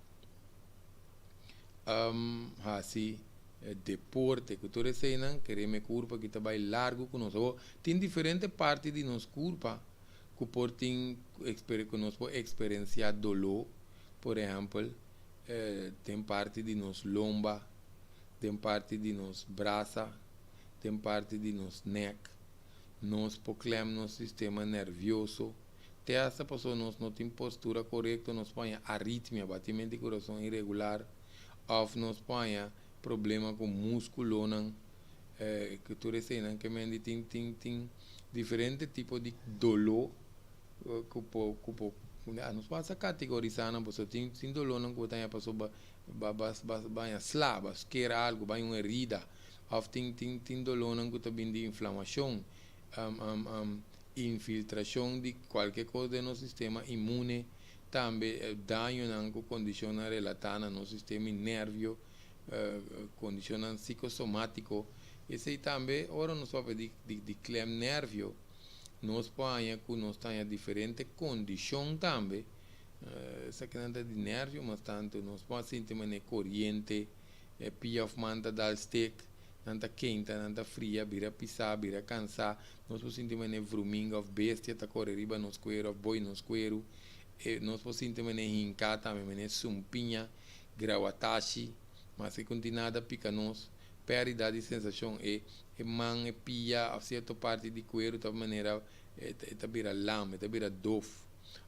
hasi deporte ku tur eseinan kerem e kurpa ki ta bai largu ku nos. Awor tin diferente parti di nos kurpa ku por tin ku nos por eksperensiá doló, por ehèmpel den parti di nos lomba, den parti di nos brasa, den parti di nos nèk, nos por klèm nos sistema nèrvioso, te asta pasobra nos no tin postura korekto nos por haña aritmia, batimentu di kurason iregular. Of nos por haña problema ku muskulonan, ku tur eseinan ke men di tin tin tin diferente tipo di doló ku por ku por nos por hasta kategorisá nan pasobra tin tin dolónan ku bo ta haña pasobra bo ba ba haña sla, ba sker algu, ba haña un herida of tin tin tin dolónan ku ta bin di inflamashon, infiltrashon di kualke kos den nos sistema inmune. Tambe dañonan ku kondishonnan relatá na nos sistema i nervio, kondishonnan sikosomátiko. Esei tambe ora nos papia di di klem nervio, nos por haña ku nos ta haña diferente kondishon tambe. Esakinan ta di nervio mas tantu. Nos por a sinti manera koriente, pia òf man ta dal stek, nan ta keinta, nan ta fria, bira pisá, bira kansá. Nos por sinti manera vruminga òf bestia ta kore riba nos kueru òf boi nos kueru. E nos por sinti manera hinká tambe, manera sumpiña, grawatashi, maske ku no tin nada pika nos. Pèrdida di sensashon, e e man, e pia òf sierto parti di kueru ta manera e ta bira lam, e ta bira dof.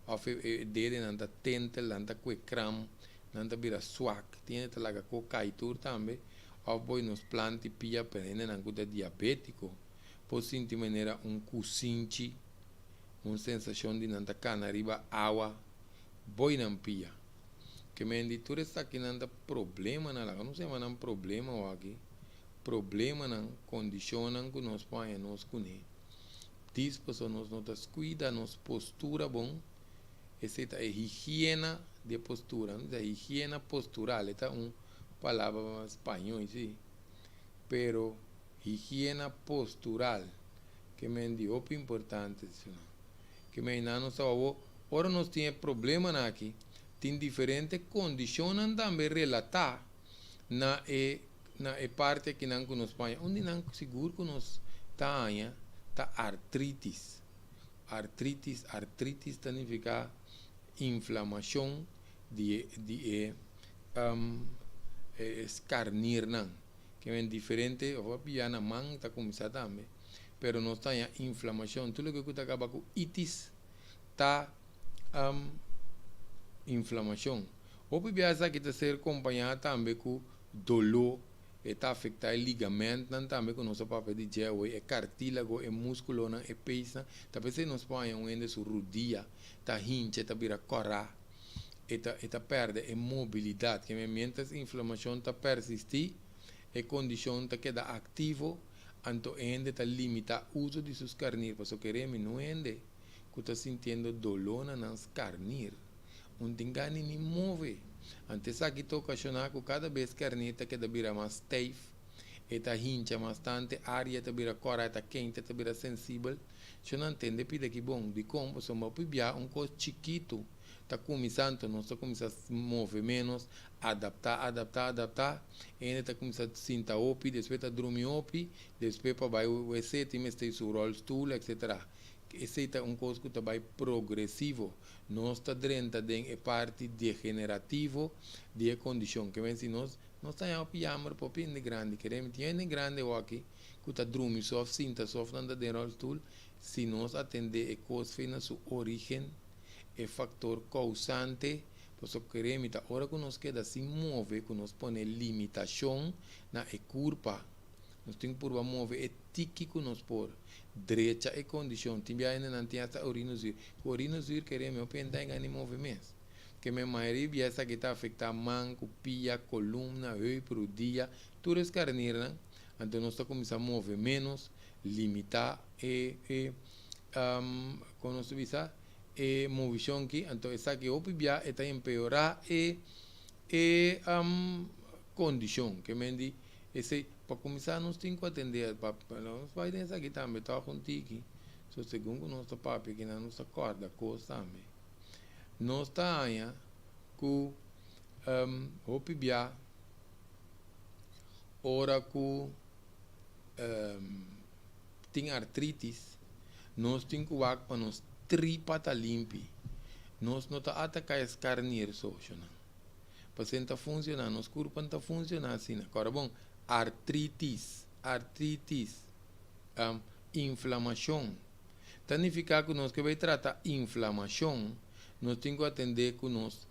Òf e e dedenan ta tentel, nan ta kue kram, nan ta bira swak. Tin hende ta laga kos kai tur tambe. Òf boi nos planta i pia pa hendenan ku ta diabétiko. Por sinti manera un kusinchi, un sensashon di nan ta kana riba awa, boi nan pia. Ke men di tur esakinan ta problemanan, laga nos yama nan problema awaki, problemanan, kondishonnan ku nos por haña nos kuné. Dis pasobra nos no ta skuida nos postura bon, esei ta e higiena di e postura, no ta higiena postural, e ta un palabra spañó si, pero. Higiena postural ke men di hopi importante si no. Ke men nan nos ta wou ora nos tin e problemanan aki tin diferente kondishonnan tambe relatá na e na e parti akinan ku nos paña. Un di nan sigur ku nos ta haña ta artritis. Artritis, artritis ta nifiká inflamashon di e di e e skarnirnan. Ke men diferente of a bia na man ta kuminsá tambe, pero nos ta haña inflamashon. Tur loke ku ta kaba ku itis ta inflamashon. Hopi bia esaki ta ser kompañá tambe ku doló, e ta afektá e ligamentnan tambe ku nos a papia di dje awor, e kartílago, e múskulonan, e peisnan. Ta p'esei nos por haña un hende su rudia ta hincha, e ta bira kòrá. E ta e ta pèrdè e mobilidat. Ke men miéntras inflamashon ta persistí, e kondishon ta keda aktivo, Anto e hende ta limitá uso di su skarnir, pasobra kere mi no hende ku ta sintiendo doló na nan skarnir, un tin gana ni move. Anto esaki ta okashoná ku kada bes skarnir ta keda bira mas steif, e ta hincha mas tante, área ta bira kòrá, e ta kente, e ta bira sensibel. Sho nan tende pida ki bon. Dikon? Pasobra bo por bia un kos chikitu ta kuminsá, anto nos ta kuminsá move ménos, adaptá, adaptá, adaptá, e hende ta kuminsá sinta hopi, despues ta drumi hopi, despues pa bai wc tin mester su rolstoel, etcetera. Esei ta un kos ku ta bai progresivo. Nos ta drenta den e parti degenerativo di e kondishon. Ke men si nos nos ta haña hopi yamber pa hopi hende grandi. Kere mi tin hende grandi awaki ku ta drumi so òf sinta so òf nan ta den rolstoel. Si nos atendé e kos fe na su orígen, e faktor kousante, pasobra kere mi ta ora ku nos keda sin move, ku nos pone limitashon na e kurpa. Nos tin ku purba move e tiki ku nos por. Drecha e kondishon. Tin biaha hendenan tin hasta orinozuur. Ku orinozuur kere mi hopi hende ta enga ni move mes. Ke men mayoria bia esaki ta afektá man ku pia, kolumna, heup, rudia, tur es karnirnan. Anto nos ta kuminsá move ménos, limitá e e kon nos ta bisa e movishon aki. Anto esaki hopi bia e ta empeorá e e kondishon. Ke men di Esei, pa kuminsá nos tin ku atendé, pa nos bai den esaki tambe tòg un tiki, so segun ku nos ta papia kinan nos ta kòrda kos tambe. Nos ta haña ku hopi bia ora ku tin artritis, nos tin ku wak pa nos tripa ta limpi. Nos no ta ataká e skarnir so, shonnan. Pasobra ta funciona, nos curpa no ta funciona asina. Cora bon, artritis, artritis, inflamacion. Ta nifica cu nos ke bay trata inflamacion, nos tin cu atende cu nos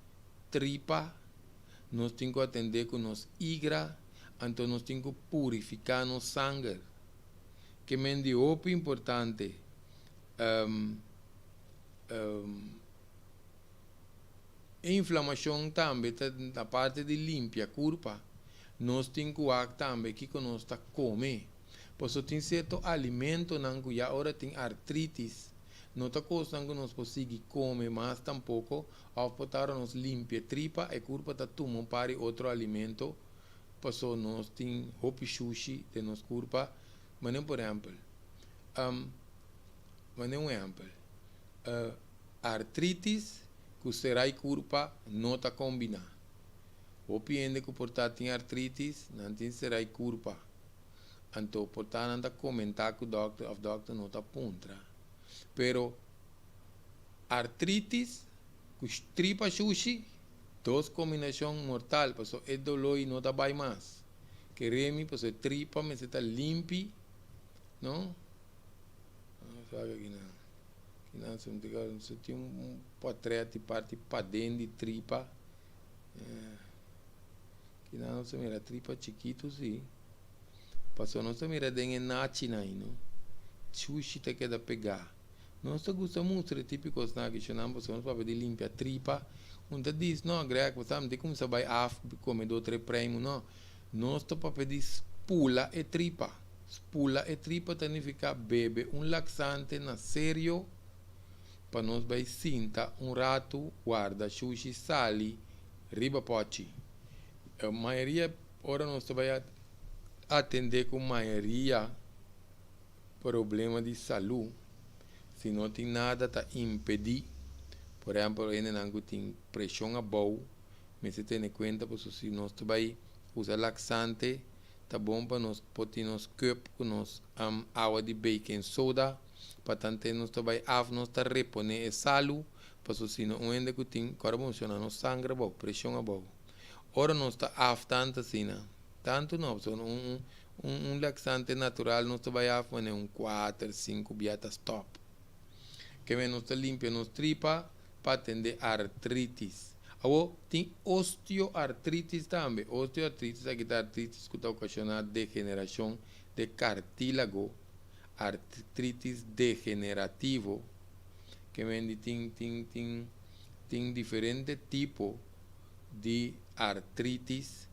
tripa, nos tin cu atende cu nos igra, anto nos tin cu purifica nos sanger. Ke men di hopi importante, E inflamashon tambe ta aparte di limpia kurpa, nos tin ku wak tambe kiko nos ta kome. Pasobra tin sierto alimentonan ku ya ora tin artritis, no ta kosnan ku nos por sigui kome mas tampoko òf por ta ora nos limpia tripa e kurpa ta tuma un par di otro alimento pasobra nos tin hopi shushi den nos kurpa. Manera por ehèmpel, manera un ehèmpel. Artritis ku serai kurpa no ta kombiná. Hopi hende ku por ta tin artritis, nan tin serai kurpa. Anto por ta nan ta komentá ku dòkter òf dòkter no ta puntra. Pero artritis ku tripa shushi, dos kombinashon mortal pasobra e doló ei no ta bai mas. Keremi pasobra e tripa mester ta limpi, no? Kinan su tin un potret di parti paden di tripa. Kinan nos ta mira tripa chikitu si. Pasobra nos ta mira den e nachinan ei no. Shushi ta keda pegá. Nos ta gusta mustra e tipo di kosnan aki shonnan pasobra nos papia di limpia tripa. Un ta dis no Greg bo sa mi tin kuminsá bai af kome dos tres preimu no. Nos ta papia di spula e tripa. Spula e tripa ta nifiká bebe un laksante na serio pa nos bai sinta un ratu warda shushi sali riba pòchi. E mayoria ora nos ta bai atendé ku mayoria problema di salú, si no tin nada ta impedí, por ehèmpel hendenan ku tin preshon abou mester tene kuenta pasobra si nos ta bai usa laksante Ta bon pa nos por tin nos cup cu nos awa di baking soda pa tante nos ta bay af nos ta repone e salu paso si no un hende cu tin cu ora bo menciona nos sangre abou presion abou ora nos ta af tanto asina tanto no pasobra un un laxante natural nos ta bay af manera un cuater cinco bia ta stop keme nos ta limpia nos tripa pa atende artritis. Awor, tin osteoartritis tambe. Osteoartritis aki ta artritis ku ta okashoná degenerashon de kartílago, artritis degenerativo, ke men di tin tin tin tin diferente tipo di artritis.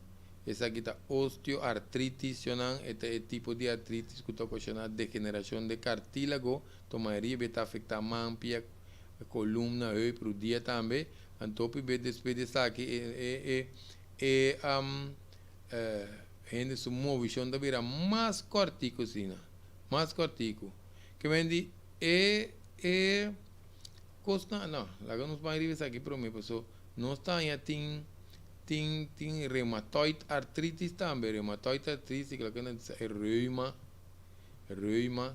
Esaki ta osteoartritis, nan, e ta e tipo di artritis ku ta okashoná degenerashon di kartílago, to mayoria bes ta afektá man, pia, kolumna, heup, rudia tambe. Anto hopi bes despues di esaki e e e e hende su movishon ta bira mas kòrtiku asina, mas kòrtiku. Ke men di e e kosnan, no, laga nos bai riba esaki promé paso nos ta haña tin Tin tin reumatoid artritis tambe, reumatoid artritis loke nan ta bisa e reuma, reuma,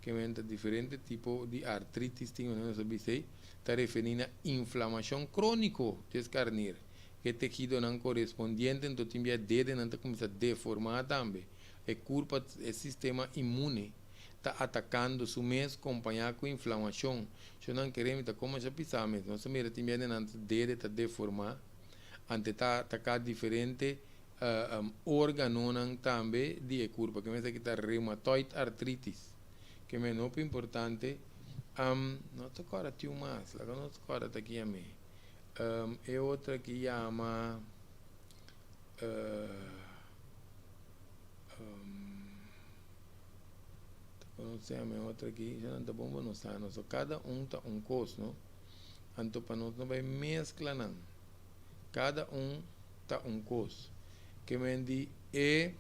ke men ta diferente tipo di artritis tin manera nos a bisa ei, ta referi na inflamashon kroniko di eskarnir, e tehidonan korespondiente anto tin bia dedenan ta kuminsá deformá tambe, e kurpa e sistema inmune ta atakando su mes kompañá ku inflamashon. Shon nan kere mi ta komo asha pisá mes. Nos ta mira tin bia nan dede ta deformá, ante ta ataká diferente órganonan tambe di e kurpa. Ke mester kita reumatoid artritis. Ke men hopi importante. No ta kòrda tin un mas. Laga nos kòrda ta ki yam'é. E otro aki yama. Ta konosé mi otro aki, ya nan ta bon pa nos sa no. So kada un ta un kos, no? Anto pa nos no bai meskla nan. Kada un ta un kos. Ke men di e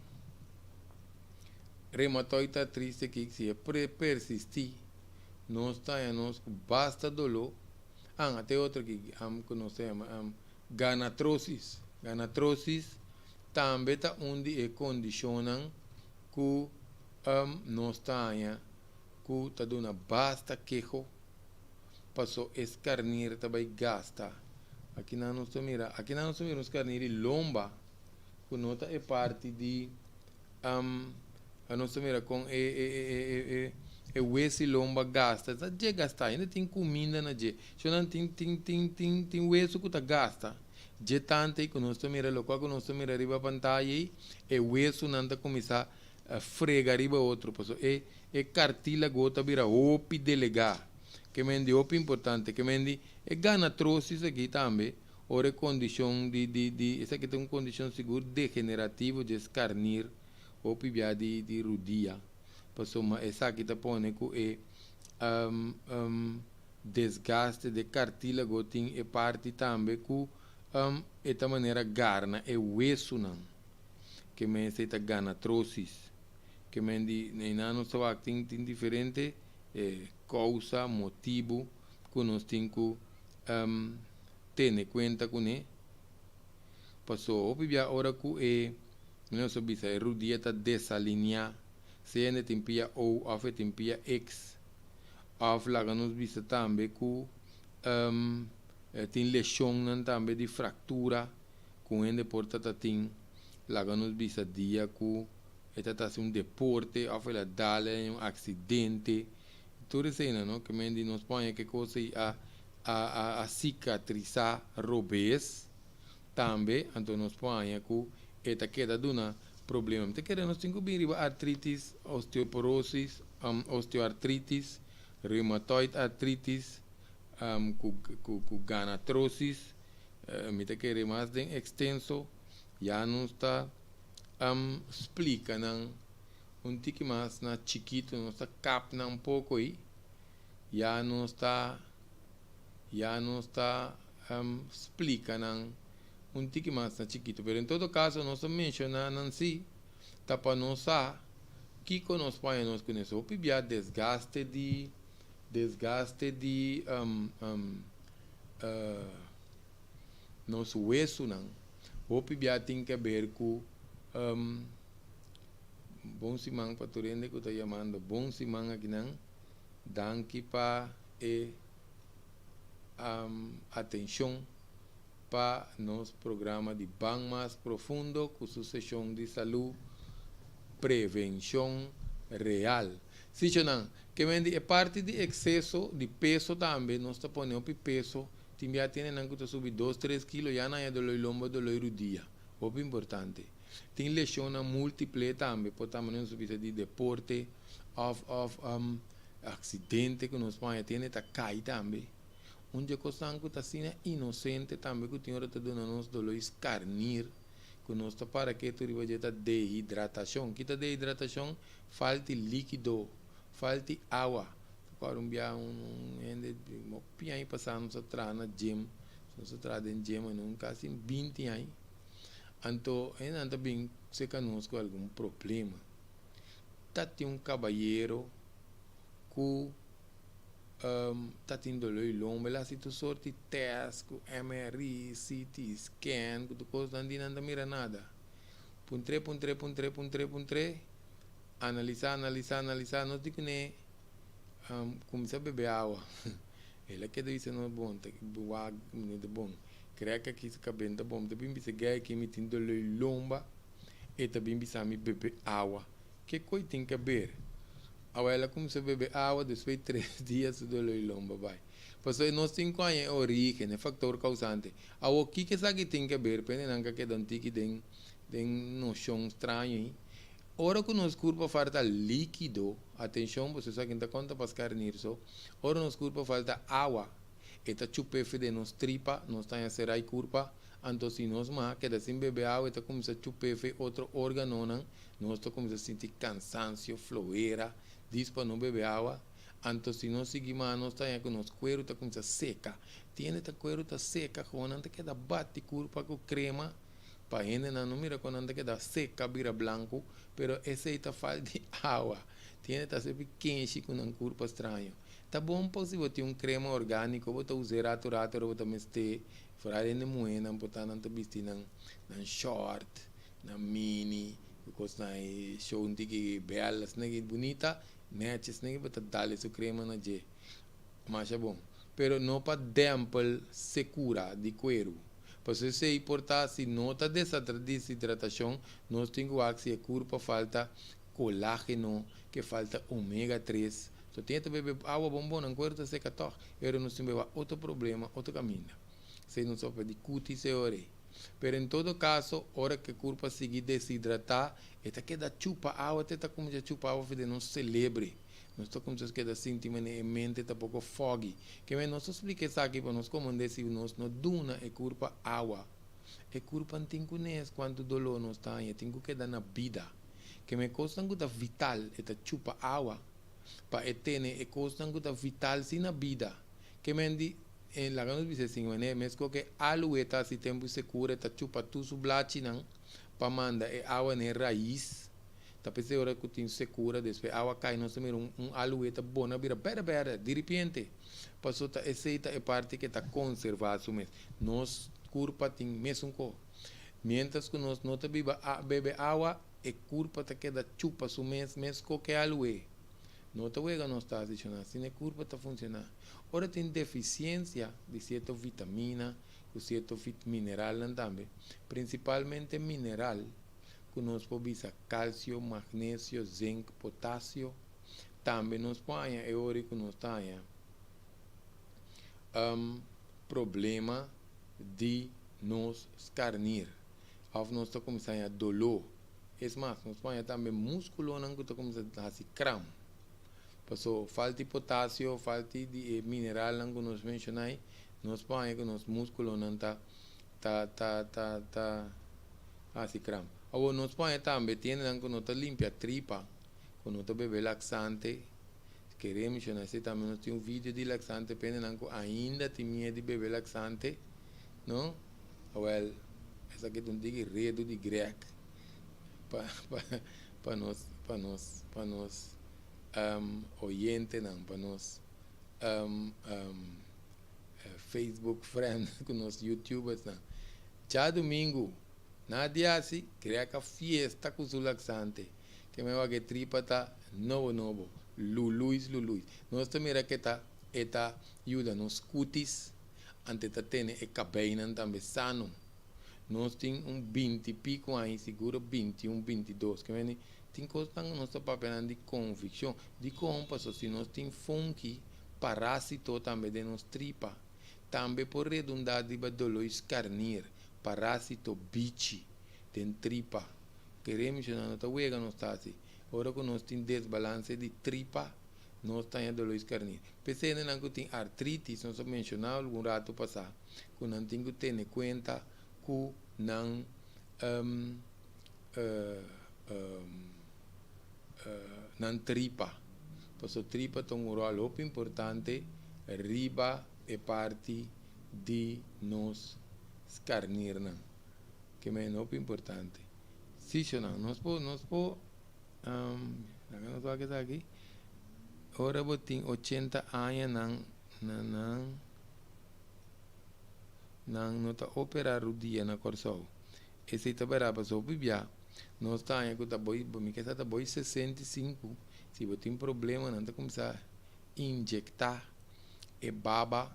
reumatoid artritis aki si e persistí nos ta haña nos ku basta doló. Ah, ata e otro aki ku nos ta yama ganatrosis. Ganatrosis tambe ta un di e kondishonnan ku nos ta haña ku ta duna basta keho paso e skarnir ta bai gasta. Akinan nos ta mira, akinan nos ta mira un skarnir di lomba ku no ta e parti di nos ta mira kon e e e e e wes di lomba gasta. Ta dje gasta, ainda tin kuminda na dje. So nan tin tin tin tin tin wesu ku ta gasta. Dje tanta ei ku nos ta mira, lokual ku nos ta mira riba pantaya ei, e wesunan ta kuminsá frega riba otro, pasobra e e kartílago ta bira hopi delegá. Ke men di hopi importante, ke men di e ganatrosis aki tambe, ora e kondishon di di di esaki ta un kondishon sigur degenerativo dje skarnir hopi bia di di rudia, pasobra esaki ta pone ku e Desgaste de kartílago tin e parti tambe ku e ta manera garna e wesunan. Ke men esei ta ganatrosis. Ke men di einan nos ta wak tin tin diferente kousa, motibu ku nos tin ku tene kuenta kuné. Paso hopi bia ora ku e nos a bisa e rudia ta desaliniá, sea hende tin pia O òf e tin pia X. Of laga nos bisa tambe ku tin leshonnan tambe di fraktura ku un hende por ta ta tin. Laga nos bisa dia ku e ta ta hasi un deporte of el a dal den un aksidente. Tur eseinan no ke men di nos por haña ke kos ei a a a sikatrisá robes tambe anto nos por haña ku e ta keda duna problema. Mi ta kere nos tin ku bin riba artritis, osteoporosis, osteoartritis, reumatoid artritis, ku ku ganatrosis. Mi ta kere mas den ekstenso ya nos ta splika nan un tiki mas na chikitu, nos ta kap nan poko ei, ya nos ta ya nos ta splika nan un tiki mas na chikitu. Pero en todo kaso nos ta menshoná nan si ta pa nos sa kiko nos por haña nos kuné. So hopi bia desgaste di desgaste di nos wesunan hopi bia tin ke ber ku bon siman pa tur hende ku ta yamando bon siman akinan danki pa e atenshon pa nos programa di Ban Mas Profundo ku su seshon di salú Prevenshon Real. Sichonan, ke men di e parti di ekseso di peso tambe nos ta pone hopi peso, tin bia tene nan ku ta subi dos tres kilo ya nan ya doloi lomba doloi rudia, hopi importante. Tin leshonnan multiple tambe, por ta manera nos ta bisa di deporte òf òf aksidente ku nos por haña tene ta kai tambe. Un dje kosnan ku ta asina inosente tambe ku tin ora ta duna nos doló i skarnir. Ku nos ta para ketu riba dje ta dehidratashon. Ki ta dehidratashon? Falta di líkido, falta di awa. Awor un bia un hende hopi aña pasá nos a traha na gym, nos a traha den gym anto kasi 20 aña. Anto hendenan ta bin serka nos ku algun problema. Ta tin un kabayero ku ta tin doló di lomba, el a hasi tur sort di test ku MRI, CT scan ku tur kos nan di nan ta mira nada. Puntr'é, puntr'é, puntr'é, puntr'é, puntr'é, analisá, analisá, analisá, nos di kuné kuminsá bebe awa. El a keda bisa nos bon, ta wak ta bon, krek aki su kabes ta bon, mi ta bin bisa gei aki mi tin doló di lomba, e ta bin bisa mi bebe awa. Ke koi tin ke ber? Awa el a kuminsá bebe awa, despues di tres dia su doló di lomba bai. Pasobra nos tin ku haña e orígen, e faktor kousante. Awor kiko esaki tin ke ber? Pende nan ka keda un tiki den den noshon straño ei. Ora ku nos kurpa falta líkido, atenshon pasobra esaki no ta konta pa skarnir so, ora nos kurpa falta awa, e ta chupa efe den nos tripa, nos ta haña serai kurpa, anto si nos mas keda sin bebe awa e ta kuminsá chupa efe otro órganonan, nos ta kuminsá sinti kansansio, flohera, dis pa no bebe awa. Anto si nos sigui mas nos ta haña ku nos kueru ta kuminsá seka. Tin hende ta kueru ta seka, gewoon nan ta keda bati kurpa ku krema pa hendenan no mira kon nan ta keda seka bira blanku, pero esei ta falta di awa. Tin hende ta hasi hopi kenshi ku nan kurpa straño. Ta bon pa si bo tin un krema orgániko bo ta us'é ratu ratu ora bo ta mester, foral hende muhénan por ta nan ta bisti nan nan short, nan mini, ku kosnan ei show un tiki bèl asina ki bunita, nèchi asina ki bo ta dal esun krema na dje. Masha bon. Pero no pa dèmpel sekura di kueru. Pasobra esei por ta si no ta deshidratashon, nos tin ku wak si e kurpa falta kolágeno, ke falta omega tres. So tin e ta bebe awa bon bon, nan kueru ta seka tòg. E ora nos tin beba otro problema, otro kaminda. Esei nos papia di kutis e ora ei. Pero en todo kaso, ora ku e kurpa sigui deshidratá, e ta keda chupa awa te ta kuminsá chupa awa for di nos selebre. Nos ta kuminsá keda sinti manera e mente ta poko foggy. Ke men nos ta splika esaki pa nos komand'é si nos no duna e kurpa awa. E kurpa tin ku nes kuantu doló nos ta haña, tin ku keda na bida. Ke men kosnan ku ta vital e ta chupa awa pa e tene e kosnan ku ta vital si na bida. Ke men di e laga nos bisa asin manera meskos ke aloe ta hasi tempu sekura e ta chupa tur su blachinan pa manda e awa na e rais. Ta p'esei ora ku tin sekura despues awa kai nos ta mira un aloe ta bona bira bèrdè bèrdè diripiente. Paso ta esei ta e parti ke ta konservá su mes. Nos kurpa tin mesun ko. Miéntras ku nos no ta biba bebe awa e kurpa ta keda chupa su mes mesko ke aloe. No ta wega nos ta hasi shona asina e kurpa ta funshoná. Ora tin defisiensia di sierto vitamina ku sierto mineralnan tambe, prinsipalmente mineral, ku nos por bisa kalsio, magnesio, zink, potasio. Tambe nos por haña e ora ku nos ta haña problema di nos skarnir òf nos ta kuminsá haña doló. Es mas, nos por haña tambe múskulonan ku ta kuminsá hasi kram. Paso falta di potasio, falta di e mineralnan ku nos menshoná ei, nos por haña ku nos múskulonan ta ta ta ta ta hasi kram. Awor nos por haña tambe tiendanan ku no ta limpia tripa, ku no ta bebe laksante. Kere menshoná esei tambe nos tin un video di laksante pa hendenan ku ainda tin miedu di bebe laksante, no? Awel, esaki ta un tiki redu di Greg pa pa pa nos pa nos pa nos oyentenan, pa nos Facebook friend ku nos youtubersnan. Djadumingu na dia asi Greg a fiesta ku su laksante. Ke men wak e tripa ta nobo nobo. Luluis luluis. Nos ta mira ke ta e ta yuda nos kutis ante ta tene e kabeinan tambe sano. Nos tin un binti pico aña siguro 21, 22. Ke men tin kosnan ku nos ta papia nan di konvikshon. Dikon? Pasobra si nos tin funki, parásito tambe den nos tripa. Tambe por redundá riba doló skarnir, parásito, bichi den tripa. Kere menshoná no ta wega nos ta hasi. Ora ku nos tin desbalanse di tripa, nos ta haña doló skarnir. P'esei hendenan ku tin artritis, nos a menshoná algun ratu pasá, ku nan tin ku tene kuenta ku nan. um, uh, um, uh, nan tripa. Paso tripa ta un rol hopi importante riba e parti di nos skarnirnan. Ke men hopi importante. Sí, shonan, nos por, nos por, um, laga nos wak esaki. Ora bo tin 80 aña nan, nan, nan, nan no ta operá rudia na Kòrsou. Esei ta bèrdat pasobra hopi bia nos ta haña ku ta boi, mi ke sa ta boi 65, si bo tin problema nan ta kuminsá inyektá e baba,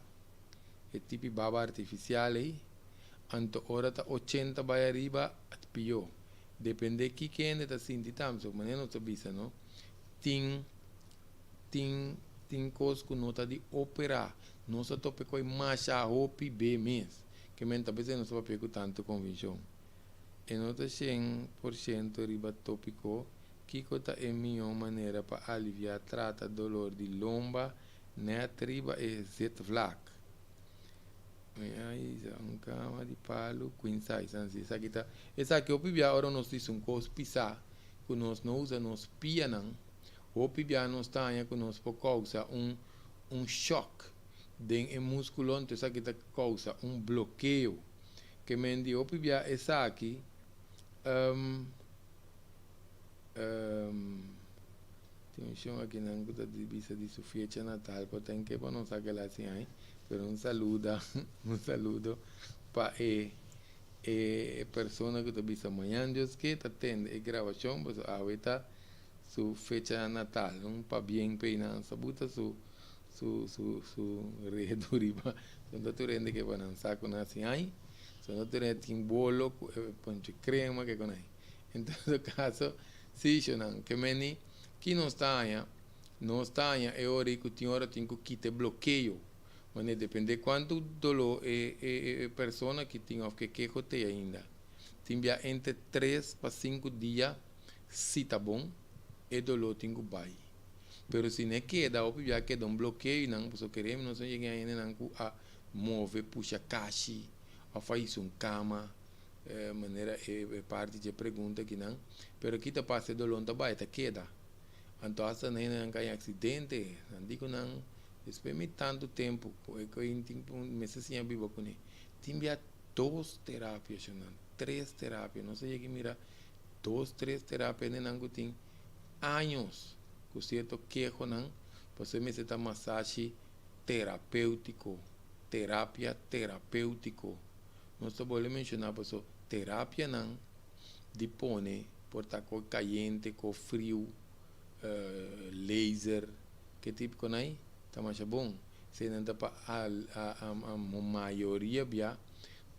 e tipi baba artifisial ei, anto ora ta 80 bai ariba a ta pió. Dependé kiko hende ta sinti tambe, so manera nos ta bisa no, tin tin tin kos ku no ta di operá, nos ta topa e koi masha hopi be mes. Ke men ta p'esei nos ta papia ku tantu konvinshon. E no ta 100% riba topiko kiko ta e mihó manera pa aliviá trata dolor di lomba nèt riba e zitvlak. Mi a hisa un kama di palu queen size. Ansi esaki ta esaki hopi bia ora nos hisa un kos pisá ku nos no usa nos pianan hopi bia nos ta haña ku nos por kousa un un shòk den e múskulo anto esaki ta kousa un blokeo. Ke men di hopi bia esaki um um tin un shon akinan ku ta di bisa di su fecha natal por ta en ke bo no sa kela hasi ai pero un saluda un saludo pa e e persona ku ta bisa mañan Dios ke ta tende e grabashon pasobra awe ta su fecha natal un pabien p'e nan sa buta su su su su redu riba so no ta tur hende ke pa nan sa ku nan hasi ai so no tur hende tin bolo ku e ponche krema ke kon ai en todo kaso si shonan ke meni ki nos ta haña nos ta haña e ora ei ku tin ora tin ku kita e blokeo manera depende kuantu doló e e e persona ki tin òf ke keho te ainda tin bia entre 3 pa 5 dia si ta bon e doló tin ku bai. Pero si n'e keda, hopi bia keda un blokeo i nan pasobra keremi nos a yega hendenan ku a move pusha kashi òf a hisa un kama manera e parti dje pregunta akinan. Pero ki ta pasa e doló no ta bai, ta keda. Anto asta hendenan kai aksidente, nan di ku nan despues mi tantu tempu ku e tin mester siña biba kuné. Tin bia dos terapia shonnan, tres terapia. Nos a yega mira dos, tres terapia hendenan ku tin años ku sierto kehonan, pasobra mester ta masashi terapéutiko, terapia terapéutiko. Nos ta bolbe menshoná pasobra terapianan di pone por ta ko kayente, ko friu, laser, ke tipo nan ei ta masha bon. Eseinan ta pa mayoria bia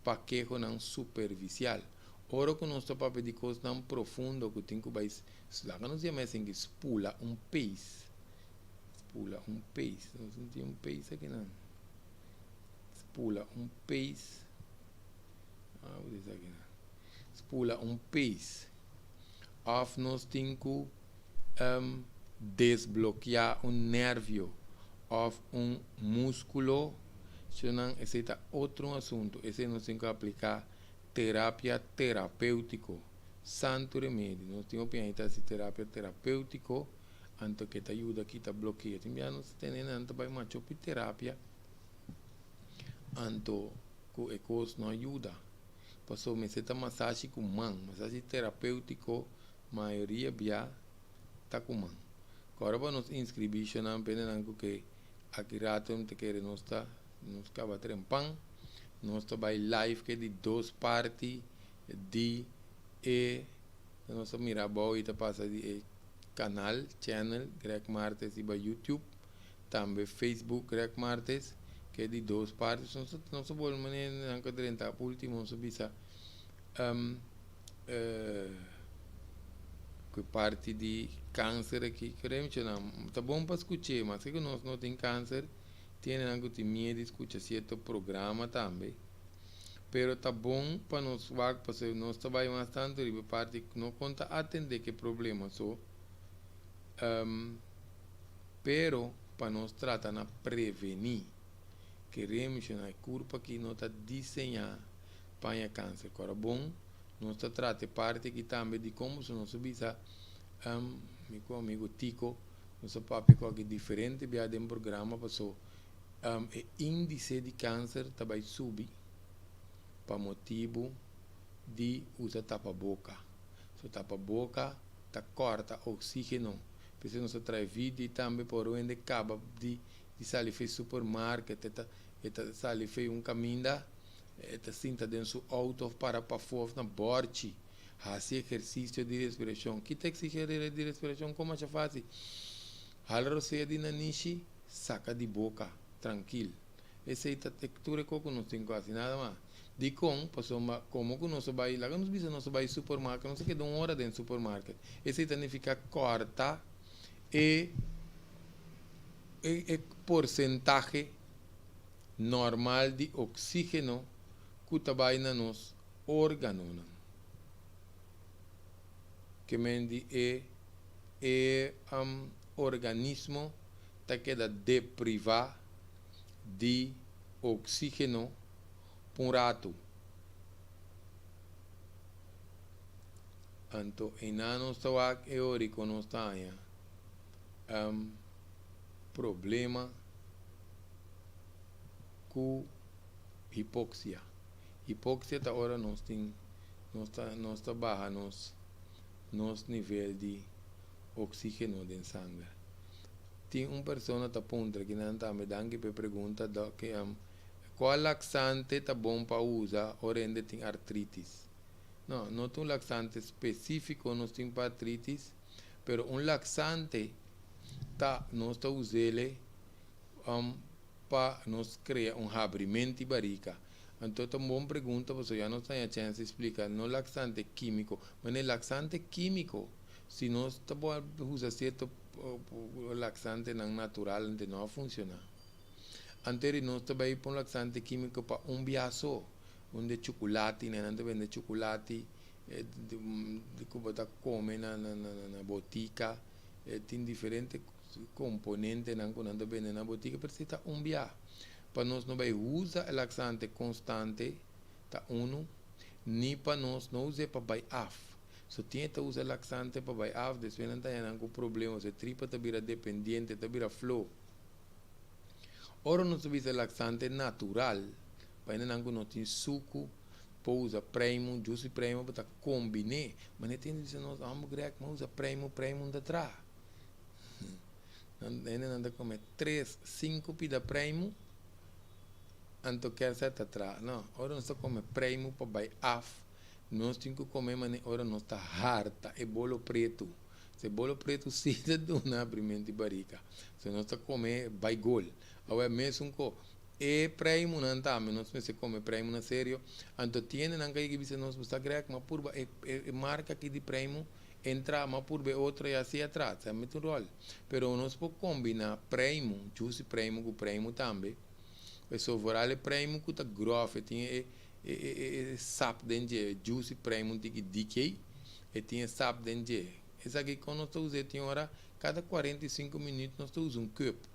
pa kehonan superfisial. Ora ku nos ta papia di kosnan profundo ku tin ku bai, laga nos yama esei ki spula un peis. Spula un peis. Nos no tin un peis akinan. Spula un peis. Ah, bo tin esaki nan. Spula un peis. Òf nos tin ku desblokeá un nervio òf un múskulo. Esnan, esei ta otro asuntu. Esei nos tin ku apliká terapia terapéutiko. Santu remedi. Nos tin hopi aña ta hasi terapia terapéutiko, anto ke ta yuda kita blokeo. Tin bia nos ta tene nan ta bai macha hopi terapia, anto ku e kos no a yuda. Pasobra mester ta masashi ku man. Masashi terapéutiko mayoria bia ta ku man. Ku ora pa nos inskribí shonnan pendenan ku ke aki rato mi ta kere nos ta nos kaba trempan. Nos ta bai live ke di dos parti di e nos ta mira abou i ta pasa di e kanal, channel, Greg Martes riba YouTube, tambe Facebook Greg Martes, ke di dos parti. Nos ta nos ta bolbe manera nan ka drenta ultimo nos ta bisa ku parti di kanser aki kremcho nan ta bon pa skuch'é maske ku nos no tin kanser. Tin hendenan ku tin miedu di skucha sierto programa tambe. Pero ta bon pa nos wak pasobra nos ta bai mas tantu riba e parti ku no kon ta atendé ku e problema so. Pero pa nos trata na prevení. Kere menshoná e kurpa aki no ta diseñá pa haña kanser. Ku ora bon. Nos ta trata e parti aki tambe di kon boso nos a bisa mi ku amigu Tico nos a papia ku aki diferente bia den programa paso e índise di kanser ta bai subi pa motibu di usa tapaboka. So tapaboka ta kòrta oksígeno. P'esei nos a trae video tambe pa ora hende kaba di sali for e supermarket e ta e ta sali for un kaminda E ta sinta den su auto of para pafó of na bòrchi. Hasi ehersisio di respirashon. Ki ta eksihé di respirashon? Kon masha fásil. Hala rosea di nanishi, saka di boka. Trankil. Esei ta tur e kos ku nos tin ku hasi, nada mas. Dikon? Pasobra komo ku nos a bai, laga nos bisa nos a bai supermarket, nos a keda un ora den supermarket. Esei ta nifiká kòrta e e porsentahe. normal di oxígeno ku ta bai na nos órganonan. Ke men di e e organismo ta keda deprivá di oxígeno pa un ratu. Anto einan nos ta wak e ora ku nos ta haña problema. Ku hipoksia. Hipoksia ta ora nos tin nos ta nos ta baha nos nos nivel di oxigeno den sanger. Tin un persona ta puntra kinan tambe danki pa e pregunta dòk kua laksante ta bon pa usa ora hende tin artritis? No, no ta un laksante spesifiko nos tin pa artritis pero un laksante ta nos ta us'ele pa nos krea un habrimenti barika? Anto ta un bon pregunta pasobra ya nos ta haña chèns di splika no laksante kímiko, manera laksante kímiko si nos ta por usa sierto laksantenan natural ante no a funshoná. Anto di nos ta bai pon laksante kímiko pa un bia so, un de chukulati, nan ta bende chukulati ku bo ta kome na botika, tin diferente. Komponentenan ku nan ta bende na botika pero si ta un bia pa nos no bai usa e laksante konstante ta unu ni pa nos no us'é pa bai af. So tin e ta usa laksante pa bai af despues nan ta haña nan ku problema so e tripa ta bira dependiente ta bira flo. Ora nos ta bisa laksante natural pa hendenan ku no tin suku por usa preimu jusi preimu pa ta kombiné manera tin hende bisa nos amo Greg mi a usa preimu preimu no ta traha. Nan hendenan ta kome tres, sinku pida preimu, anto kersa ta traha. No, ora nos ta kome preimu pa bai af, nos tin ku kome manera ora nos ta harta e bolo pretu. Se bolo pretu si ta duna abrimento di barika. So nos ta kome bai gol. Awe mesun ko e preimunan tambe nos mester kome preimunan serio. Anto tin hendenan ka yega bisa nos, bo sa Greg, m'a purba e e marka aki di preimu. Entra, ma purba e otro y asi atras. Ta mete un rol. Pero nos por combina preimu, juicy preimu cu preimu tambe. Pasobra vooral e preimu cu ta grof, e tin e e e e sap den dje, juicy preimu tiki dikey, e tin e sap den dje. Esaki con nos ta usa tin ora cada 45 minuut nos ta usa un cup.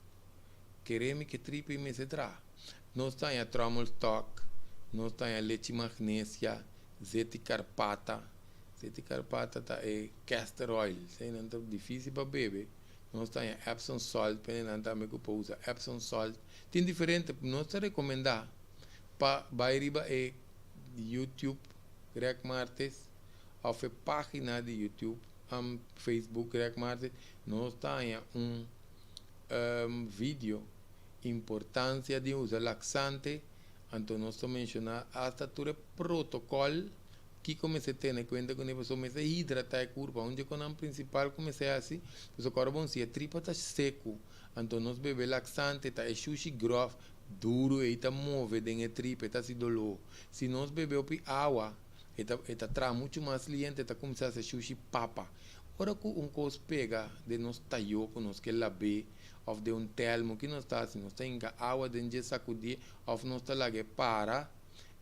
Kere mi ke tripa y mester traha. Nos ta haña trommelstock, nos ta haña lechi magnesia, zeti carpata. Zeti carpata ta e castor oil. Esei nan ta dificil pa bebe. Nos ta haña Epsom salt, p'e nan tambe ku por usa Epsom salt. Tin diferente, nos ta recomenda pa bai riba e YouTube Greg Martes of e pagina di YouTube, Facebook Greg Martes, nos ta haña un video importancia di usa laxante, anto nos ta menciona hasta tur e protocol Kiko mester tene kuenta kuné? Pasobra mester hidratá e kurpa. Un dje konan prinsipal ku mester hasi, pasobra kòrda bon si e tripa ta seku, anto nos bebe laksante ta e shushi gròf duru ei ta move den e tripa, e ta hasi doló. Si nos bebe hopi awa, e ta e ta traha muchu mas liente, e ta kuminsá hasi e shushi papa. Ora ku un kos pega den nos tayó ku nos ke lab'é òf den un tèlmo, ki nos ta hasi? Nos ta hinka awa den dje sakudié òf nos ta laga e para.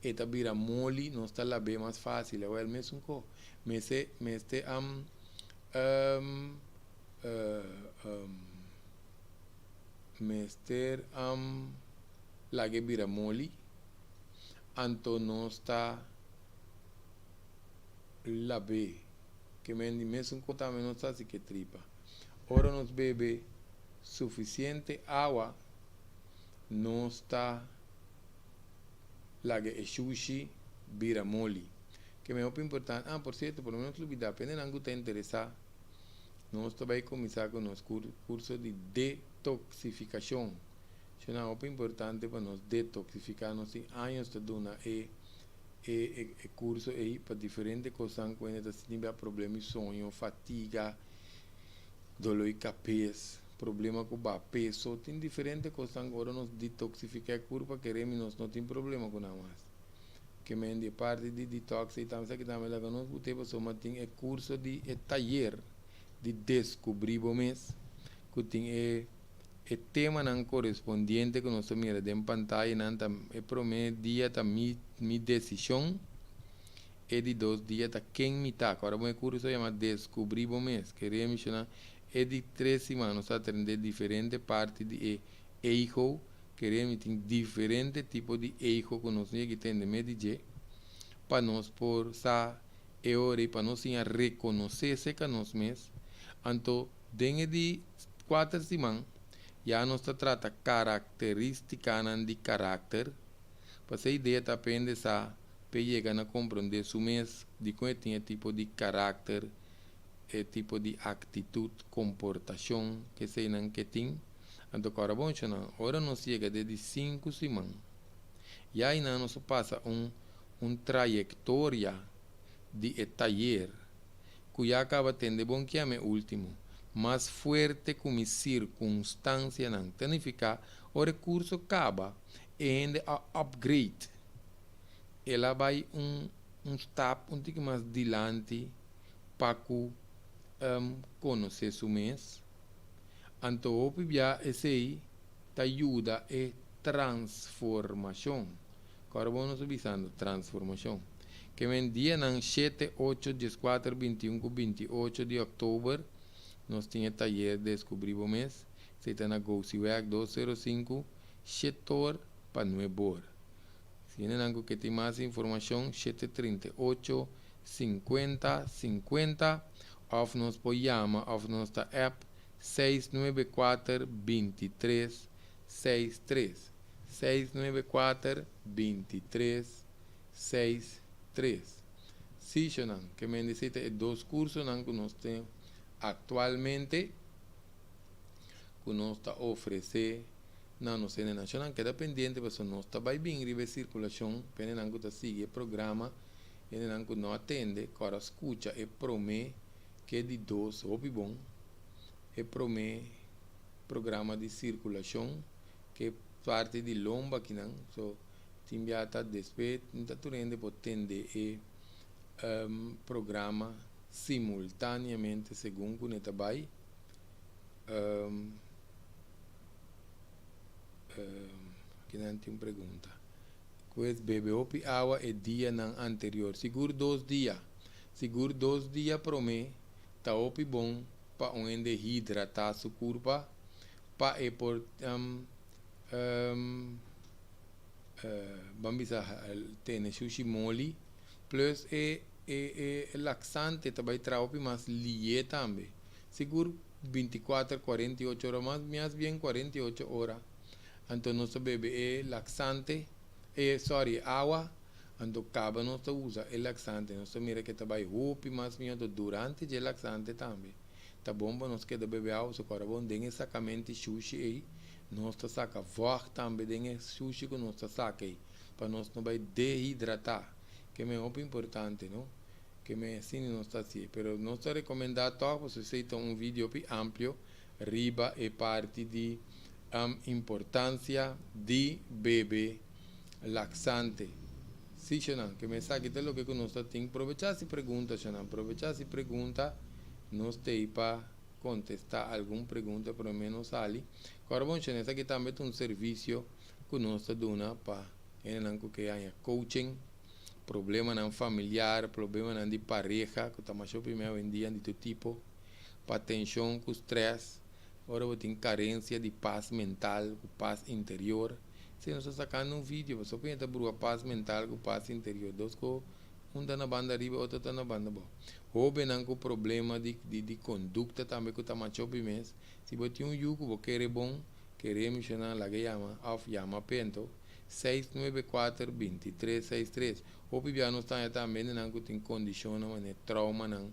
E ta bira moli, nos ta lab'é mas fácil. Awel mesun ko. Mester, mester am, um, um, mester am lag'é bira moli, anto nos ta. lab'é. Ke men di mesun ku tambe nos ta hasi ku e tripa. Ora nos bebe sufisiente awa, nos ta laga e shushi bira moli. Ke men hopi importante. Ah, por sierto, por lo menos lubidá, pa hendenan ku ta interesá, nos ta bai kuminsá ku nos kurso di detoksifikashon. Shona hopi importante pa nos detoksifiká. Nos tin años ta duna e kurso ei pa diferente kosnan ku hende ta sinti bia problema di soño, fatiga, doló di kabes, problema ku baha peso. Tin diferente kosnan ku ora nos detoksifiká e kurpa keremi nos no tin problema ku nan mas. Ke men di e parti di detox ei tambe esaki tambe laga nos bute pasobra tin e kurso di e tayer di deskubrí bo mes ku tin e E temanan korespondiente ku nos ta mira den pantayanan ta, e promé dia ta Mi mi desishon, e di dos dia ta Ken mi ta. Ku ora bon e kurso yama Deskubrí bo mes. Kere menshoná e di tres siman nos ta atrendé diferente parti di e ego. Kere mi tin diferente tipo di ego ku nos no yega tende mes di dje pa nos por sa e ora ei pa nos siña rekonosé serka nos mes. Anto den e di kuater siman ya nos ta trata karakteristikanan di karakter. Pas'e idea ta pende sa p'e yega na komprondé su mes dikon e tin e tipo di karakter, e tipo di aktitut, komportashon, keseinan ke tin. Anto kòrda bon shonnan, ora nos yega den di sinku siman, ya einan nos a pasa un un trayektoria di e tayer. Ku ya kaba tende bon kiam e ultimo, mas fuerte ku mi sirkunstansianan. Ta nifiká ora e kurso kaba, e hende a upgrade. El a bai un un stap un tiki mas dilanti pa ku konosé su mes. Anto hopi bia esei ta yuda e transformashon. Kòrda bon nos ta bisando transformashon. Ke men dianan shete, ocho, dieskuater, bintiun ku 28 di òktober nos tin e tayer Deskubrí Bo Mes. Esei ta na Gosiweg 205, shetor pa nuebor. Si hendenan ku ke tin mas informashon, 738, 50, 50 òf nos por yama òf nos ta app 694, 23, 63. 694 23 63. Sishonan, ke men di ta e dos kursonan ku nos tin aktualmente ku nos ta ofresé na nos hendenan. Shonan keda pendiente pasobra nos ta bai bin riba e sirkulashon pa hendenan ku ta sigui e programa, hendenan ku no a tende, kòrda skucha e promé ke di dos hopi bon, e promé programa di sirkulashon ke parti di lomba akinan so tin bia ta despues ta tur hende por tende e programa simultaneamente segun ku ne ta bai akinan tin un pregunta pues bebe hopi awa e dianan anterior sigur dos dia sigur dos dia prome ta hopi bon pa un hende hidrata su kurpa pa e por ban bisa tene shushi moli plus e e e laxante ta bai traha hopi mas liye tambe sigur 24 48 ora mas mas bien 48 ora anto nos ta bebe e laxante e sorry e awa anto kaba nos ta usa e laxante nos ta mira ke ta bai hopi mas mihor anto durante dje laxante tambe Ta bon pa nos keda bebe awa so kòrda bon den e sakamenti shushi ei nos ta saka vògt tambe den e shushi ku nos ta saka ei pa nos no bai dehidratá ke men hopi importante no ke men asina nos ta hasié pero nos ta rekomendá tòg pasobra esei ta un video hopi amplio riba e parti di importansia di bebe laksante si shonan ke men esaki ta loke ku nos ta tin probechá si pregunta shonan probechá si pregunta. Nos t'ei pa kontestá algun pregunta promé nos sali. Kòrda bon shon, esaki tambe ta un servisio ku nos ta duna pa hendenan ku ke haña coaching, problemanan familiar, problemanan di pareha ku ta masha hopi awendia di tur tipo, pa tenshon ku strès, ora bo tin karensia di pas mental ku pas interior. Si nos ta sakando un video pasobra ku hende ta brua pas mental ku pas interior, dos ku. Un ta na banda ariba, otro ta na banda abou. Hóbennan ku problema di di di kondukta tambe ku ta macho hopi mes. Si bo tin un yu ku bo kere bon, kere mishoná, laga yama òf yama pento 694 2363. Hopi bia nos ta haña tambe hendenan ku tin kondishonnan manera traumanan.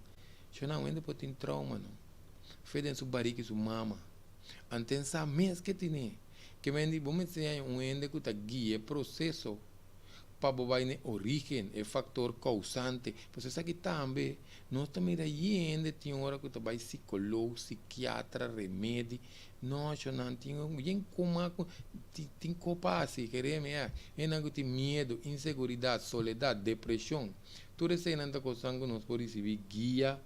Shona un hende por tin traumanan. Fe den su barika i su mama. Anten sa mes ke tine. Ke men di bo mester haña un hende ku ta guia e proseso pa bo bai na e origen, e faktor kousante. Pasobra esaki tambe nos ta mira hende tin ora ku ta bai sikolog, sikiatra, remedi. No, shonnan tin yen kuma ku tin ko pa hasi, kereme ya. Hendenan ku tin miedu, inseguridat, soledat, depreshon. Tur eseinan ta kosnan ku nos por risibí guia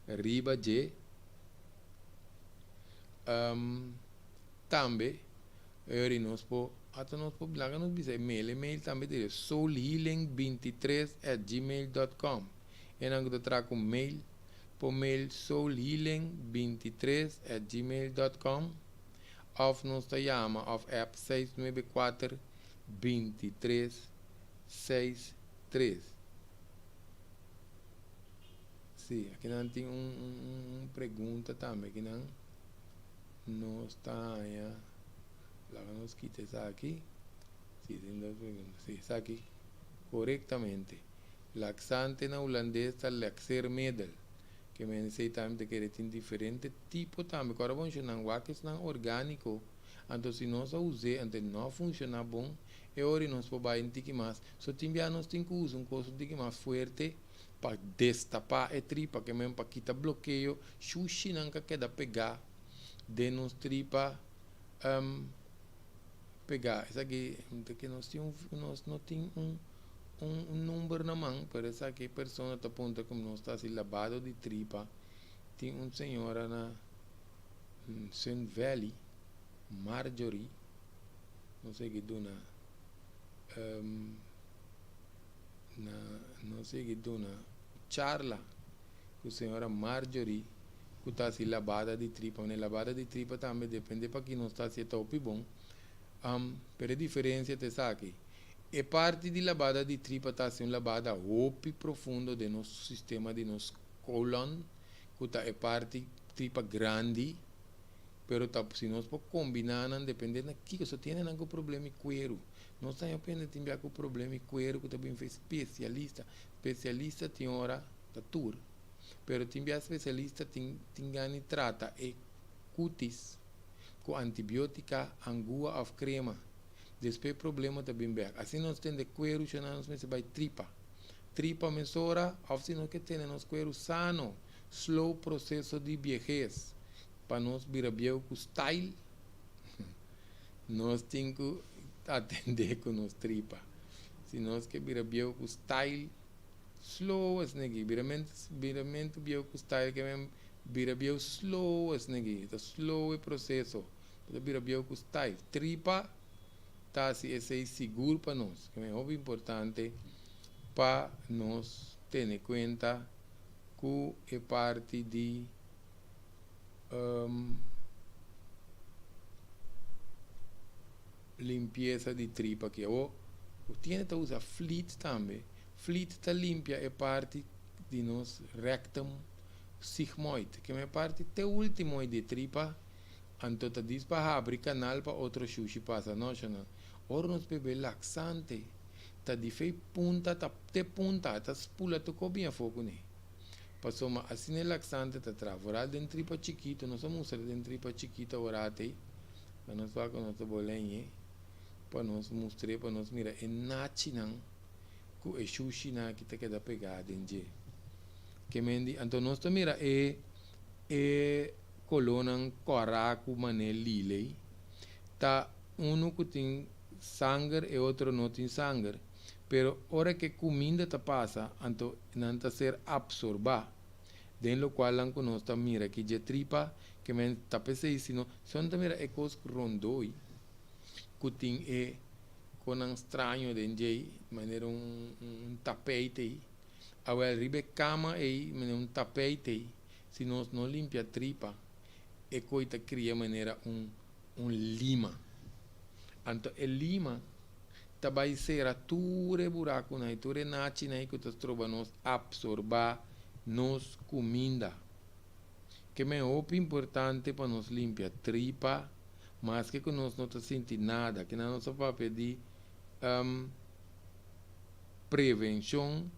riba dje. Tambe eri nos por ata nos por laga nos bisa e mail, e mail tambe ta e soulhealing23 at gmail dot com. Enan ku ta traha ku mail por mail soulhealing23 at gmail dot com òf nos ta yama òf app 694 23 63. Sí, akinan tin un un pregunta tambe akinan. Nos ta haña, laga nos kita esaki, si tin dos pregunta, si esaki korektamente. Laksante na hulandes ta laxeermiddel, ke men esei tambe ta kere tin diferente tipo tambe ku ora bo menshonan wak esnan orgániko, anto si nos a us'é anto e no a funshoná bon, e ora nos por bai un tiki mas. So tin bia nos tin ku usa un kos un tiki mas fuerte pa destapá e tripa, ke men pa kita blokeo Shushinan ka keda pegá den nos tripa pegá. Esaki ta ke nos tin un nos no tin un un number na man, pero esaki e persona ta puntra ku nos ta hasi labado di tripa. Tin un señora na Sun Valley, Marjorie, no sigui duna na no sigui duna charla. Ku señora Marjorie ku ta hasi labada di tripa. Mane labada di tripa tambe depende pa ki nos ta hasi e ta hopi bon. Pero e diferencia ta esaki, e parti di labada di tripa ta hasi un labada hopi profundo den nos sistema di nos colon ku ta e parti tripa grandi, pero ta si nos por combina nan depende na kiko. So tiene nan ku problema di cuero. Nos ta hopi hende tin bia ku problema di cuero ku ta bin fe specialista. Specialista tin ora ta tur, pero tin bia specialista tin tin gana di trata e cutis cu antibiotica, angua of crema. Despues e problema ta bin bek. Asina nos tende cuero shona nos mester bay tripa. Tripa mesora of si nos ke tene nos cuero sano, slow proceso di biehes pa nos bira bieu cu style, nos tin cu atende cu nos tripa. Si nos ke bira bieu cu style, Slow esnegi, biramentu biramentu bieu ku style ke men bira bieu slow esnegi, ta slow e proseso, bo ta bira bieu ku style. Tripa ta hasi esei sigur pa nos, ke men hopi importante pa nos tene kuenta ku e parti di limpiesa di tripa aki. Awor bo tiene ta usa flit tambe. Flit ta limpia e parti di nos rectum sigmoid, ke e parti te ultimo di e tripa, anto ta dis pa habri kanal pa otro shushi pasa. No, shona. Ora nos bebe laxante, ta di fei punta ta te punta, ta spula tur bin afó kuné. Pasobra asina e laxante ta traha. Vooral den tripa chikito, nos a mustra den tripa chikito awor ei, pa nos wak ku nos ta boleñe, pa nos mustr'é, pa nos mira e nachinan ku e shushinan aki ta keda pegá den dje. Ke men di, anto nos ta mira e e kolónan kòrá ku man'é lilei, ta unu ku tin sanger, e otro no tin sanger, pero ora ku e kuminda ta pasa, anto nan ta ser apsorbá, den lokualnan ku nos ta mira ki dje tripa, ke men ta p'esei si no, si no ta mira e kos rondoi ku tin e konan straño den djei, manera un un tapeit ei. Awel, riba e kama ei, manera un tapeit ei, si nos no limpia tripa, e koi ta kria manera un un lima. Anto e lima. ta bai sera tur e burakunan i tur e nachinan ku ta stroba nos apsorbá nos kuminda. Ke men hopi importante pa nos limpia tripa, maske ku nos no ta sinti nada. Kinan nos a papia di prevenshon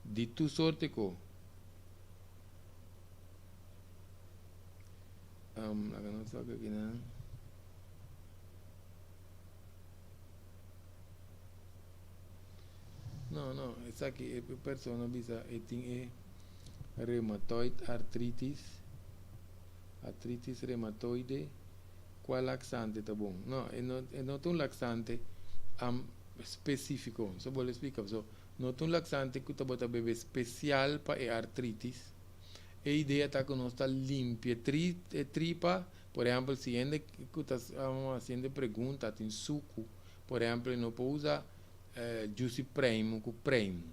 di tur sorte ko. Laga nos wak akinan. No, no, esaki e persona bisa e tin e reumatoid artritis, artritis reumatoide, cual laxante ta bon? No, e no, e no ta un laxante specifico, so bo lo explica, so no ta un laxante cu ta bo ta bebe special pa e artritis. E idea ta cu nos ta limpia tri, e tripa, por ehempel si hende cu ta haciendo pregunta tin sucu, por ehempel e no por usa juicy preimu cu preimu.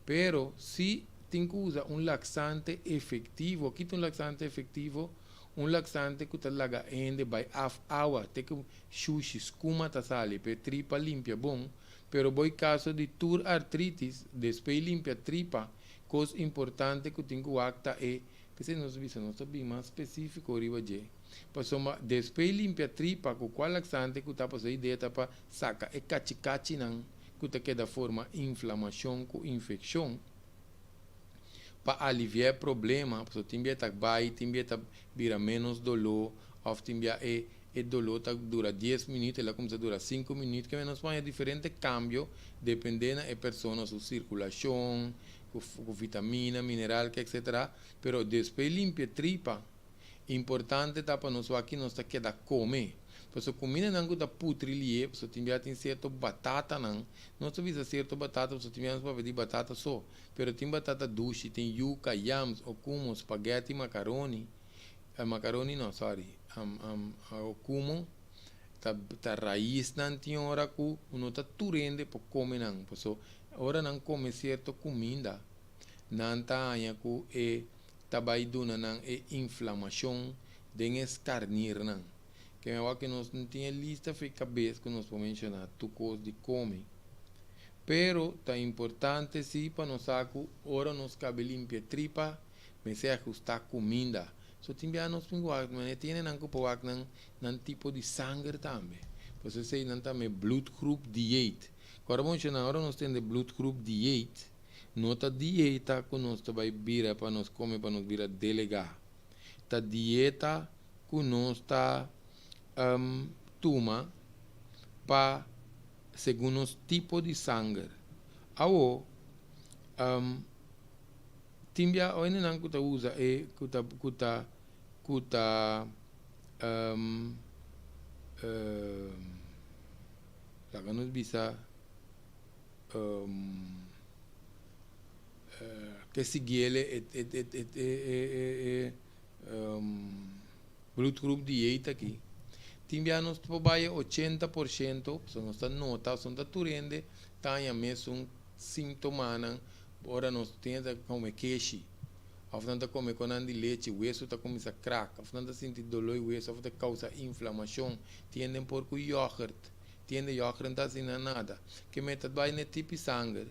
Pero si tin cu usa un laxante efectivo, ki ta un laxante efectivo? Un laxante cu ta laga hende bay af awa te cu shushi, scuma ta sali pa e tripa limpia bon, pero bo e caso di tur artritis, despues limpia tripa, Kos importante ku tin ku wak ta e, p'esei nos bisa nos ta bin mas spesífiko riba dje, pasobra despues limpia tripa ku kual laksante ku ta pasobra e idea ta pa saka e kachikachinan ku ta keda forma inflamashon ku infekshon pa aliviá e problema, pasobra tin bia ta bai, tin bia ta bira ménos doló òf tin bia e e doló ta dura dies minüt, el a kuminsá dura sinku minüt, ke nos por haña diferente kambio dependé na e persona su sirkulashon, ku vitamina, mineral, ke etsetera. Pero despues limpia tripa, importante ta pa nos wak ki nos ta keda kome. Pasobra kumindanan ku ta putri lié, pasobra tin bia tin sierto batatanan, nos ta bisa sierto batata pasobra tin bia nos papia di batata so, pero tin batata dushi, tin yuka, yams, okumo, spaghetti, makaroni, Macaroni no, sorry. Okumo ta ta raisnan tin ora ku no ta tur hende por kome nan. Paso ora nan kome sierto kuminda nan ta haña ku e ta bai duna nan e inflamashon den e skarnirnan. Ke mi a wak nos no tin e lista for e kabes ku nos por menshoná tur kos di kome. Pero ta importante si pa nos sa ku ora nos kabe limpia tripa Mester ajustá kuminda. So tin bia nos tin ku wak manera tiene nan ku por wak nan nan tipo di sanger tambe. Por eso esei nan ta me bloedgroep dieet. Ku ora bo menshoná ora nos tende bloedgroep dieet no ta dieta ku nos ta bai bira pa nos kome pa nos bira delegá. Ta dieta ku nos ta tuma pa segun nos tipo di sanger. Awo Tin bia oendenan ku ta usa e ku ta ku ta ku ta laga nos bisa ke siguiele e e e e e bloedgroep dieet aki. Tin bia nos por bai e 80%, pasobra nos ta nota, pasobra no ta tur hende ta haña mesun sintomanan. Ora nos tin ta kome keshi, òf nan ta kome konan di lechi, wesu ta kuminsá krak, òf nan ta sinti doló i wesu, òf ta kousa inflamashon. Tin den por ku yògert, tin hende yògert no ta hasi nan nada. Ke mester ta bai na e tipi sanger,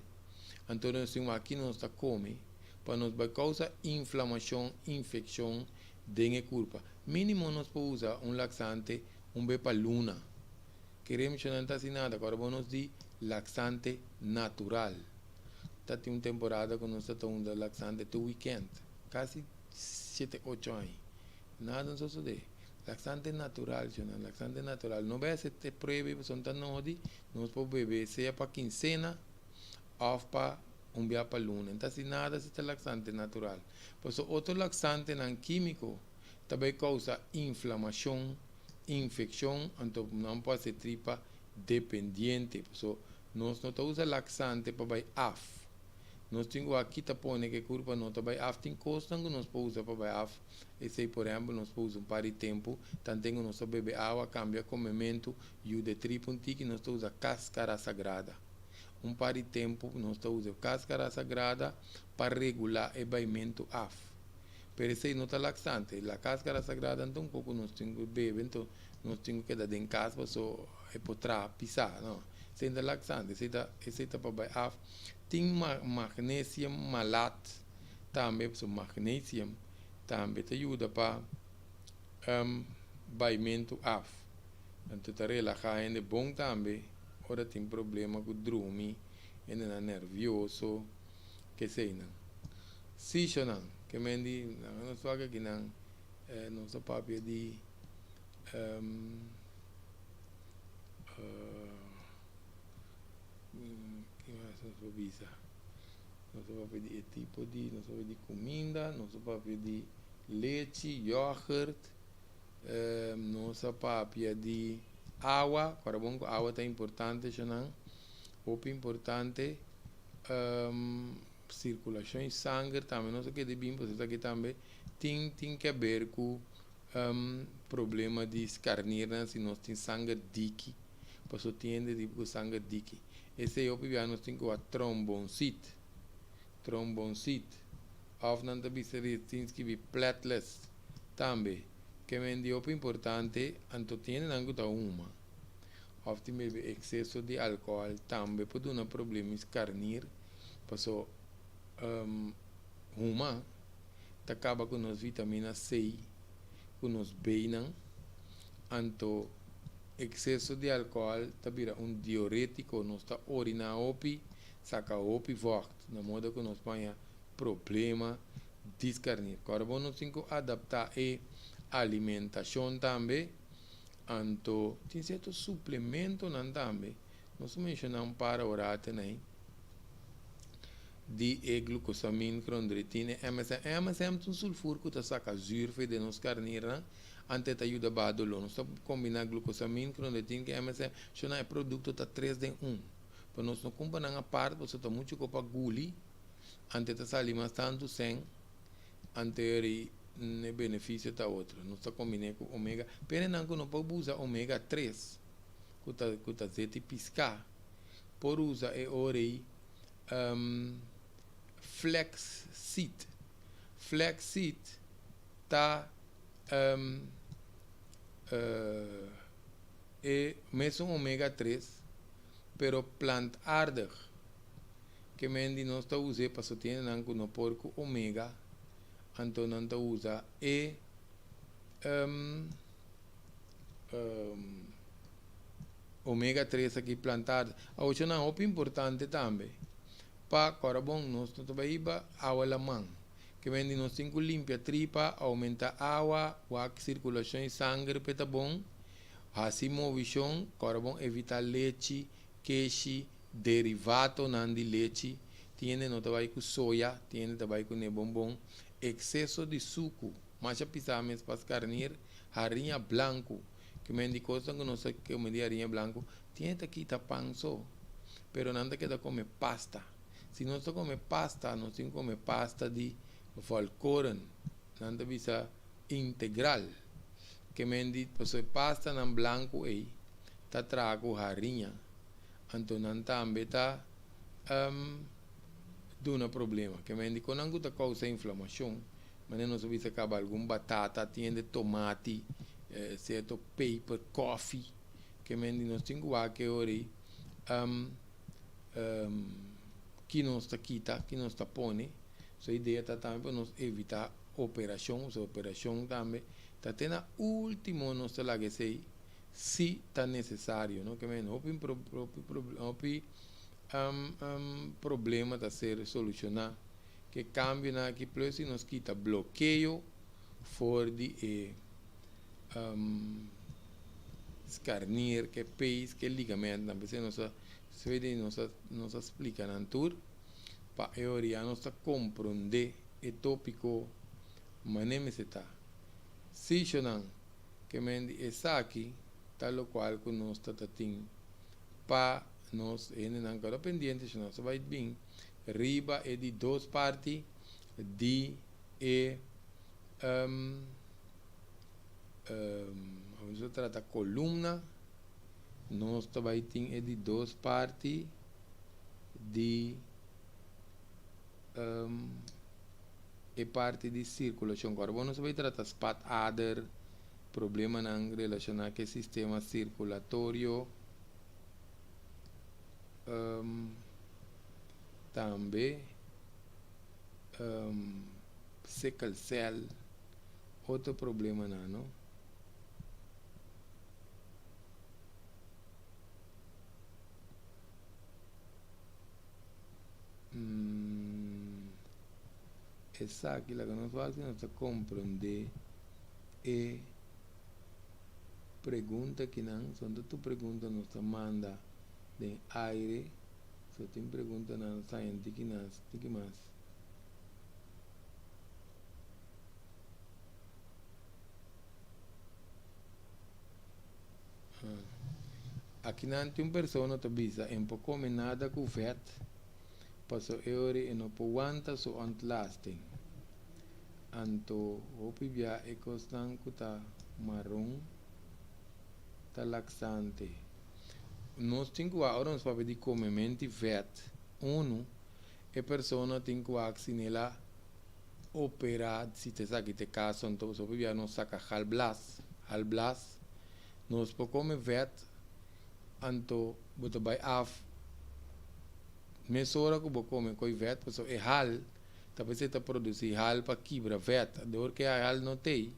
anto nos tin wak ki nos ta kome pa nos bai kousa inflamashon, infekshon den e kurpa. Mínimo nos por usa un laksante un be pa luna. Kere mishon nan ta hasi nada, ku ora bo nos di laksante natural. Ta tin un temporada ku nos ta ta unda laksante tur wikènt, kasi shete ocho aña. Nada no sosodé. Laksante natural, shonnan, laksante natural. No bai hasi e prueba ei pasobra no ta nodi, nos por bebe sea pa kinsena òf pa un bia pa luna. No ta hasi nada si ta laksante natural. Pasobra otro laksantenan kímiko ta bai kousa inflamashon, infekshon, anto nan por hasi tripa dependiente. Pasobra Nos no ta usa laxante pa bai af. Nos tin ku aki ta pone ku e kurpa no ta bai af. Tin kosnan ku nos por usa pa bai af. Esei por ehèmpel nos por usa un par di tempu, tanten ku nos ta bebe awa, kambia komementu, yuda e tripa un tiki, nos ta usa kaskara sagrada. Un par di tempu nos ta usa e kaskara sagrada pa regulá e baimentu af. Pero esei no ta laxante. La kaskara sagrada anto un kos ku nos tin ku bebe, anto nos tin ku keda den kas paso e por traha pisá, no. Esei ta laxante, esei ta esei ta pa bai af. Tin ma magnesium malat tambe, pasobra magnesium tambe ta yuda pa baimentu af. Anto ta relaha hende bon tambe ora tin problema ku drumi, hendenan nervioso, keseinan. Sishonan, ke men di nan nos wak akinan nos a papia di Ki mas nos por bisa? Nos a papia di e tipo di, nos a papia di kuminda, nos a papia di lechi, yoghurt, nos a papia di awa, kòrda bon ku awa ta importante eshonan, hopi importante, sirkulashon di sanger tambe nos a keda bin pasobra esaki tambe tin tin ke aber ku problema di skarnirnan si nos tin sanger diki, paso tin hende di ku sanger diki. Esei hopi bia nos tin ku wak trombonsit, trombonsit, òf nan ta bisa di tin skibi platelets tambe. Ke men di hopi importante, anto tin hendenan ku ta huma òf tin bebe ekseso di alkohòl tambe por duna problema di skarnir, paso huma. Ta kaba ku nos vitamina C ku nos B-nan, anto ekseso di alkohòl ta bira un diorétiko, nos ta oriná hopi, saka hopi vògt, na moda ku nos paña problema di skarnir. Kòrda bo nos tin ku adaptá e alimentashon tambe, anto tin sierto suplementonan tambe, nos a menshoná un par ora atenei. Di e glucosamine, chondroitin e MSM. E MSM ta un sulfur cu ta saca zuur fe den nos carnirnan, ante ta yuda baha dolor. Nos ta combina glucosamine, chondroitin cu MSM, shona e producto ta tres den un. Pa nos no cumpra nan apart pasobra ta mucho cu pa guli, ante ta sali mas tanto cen, ante eri e beneficio ta otro. Nos ta combine cu omega, pero nan cu no por usa omega 3, cu ta zeti pisca, por usa e ora ei flaxseed. Flaxseed ta e mesun omega 3, pero plantaardig. Ke men di nos ta us'é pasobra tin hendenan ku no por ku omega, anto nan ta usa e Omega 3 aki plantaardig. Awochonan hopi importante tambe pa kòrda bon nos no ta bai hiba awa laman. Ke men di nos tin ku limpia tripa, oumenta awa, wak sirkulashon di sanger p'e ta bon, hasi movishon, kòrda bon evitá lechi, keshi, derivatonan di lechi. Tin hende no ta bai ku soya, tin hende ta bai kuné bon bon. Ekseso di suku, masha pisá mes pa skarnir, hariña blanku. Ke men di kosnan ku nos ta kome di hariña blanku, tin e ta kita pan so, pero nan ta keda kome pasta. Si nos ta kome pasta, nos tin ku kome pasta di volkoren, nan ta bisa integral. Ke men di, pasobra e pastanan blanku ei ta traha ku hariña, anto nan tambe ta duna problema. Ke men di kon nan ku ta kousa inflamashon. Manera nos a bisa kaba algun batata, tin hende tomati, sierto peper, kofi, ke men di nos tin ku wak e ora ei ki nos ta kita, ki nos ta pone. So idea ta tambe pa nos evita operashon, so operashon tambe ta te na ultimo nos ta laga esei si ta nesesario, no? Ke men hopi hopi problema ta ser solushoná. Ke kambionan aki plus si nos kita blokeo for di e skarnir, ke pees, ke ligamentnan. P'esei nos a swedi nos a nos a splika nan tur pa e ora ya nos ta komprondé e tópiko manera mester ta. Sishonan ke men di esaki ta lokual ku nos ta ta tin pa nos hendenan ku a ta pendiente si nos a bai bin riba e di dos parti di e nos ta trata columna, nos ta bai tin e di dos parti di e parti di circulacion. Awor bo nos ta bai trata spatader, problemanan relaciona cu e sistema circulatorio. Tambe sickle cell, otro problemanan no. Esaki laga nos wak si nos ta comprende e pregunta kinan. Son ta tur pregunta nos ta manda den aire. So tin preguntanan sayan tiki nas, tiki mas. Ah. Akinan tin un persona ta bisa en por come nada cu vet, paso e ori e no por wanta su ontlasting. Anto hopi bia e cosnan cu ta maron ta laxante. Nos tin ku wak ora nos papia di komementi vèt, unu, e persona tin ku wak si el a operá, si ta esaki ta e kaso, anto pasobra hopi bia nos saka galblas, halblas, nos por kome vèt, anto bo ta bai af mesora ku bo kome koi vèt, pasobra e hal ta p'esei ta produsí hal pa kibra vèt, dor ku e hal no t'ei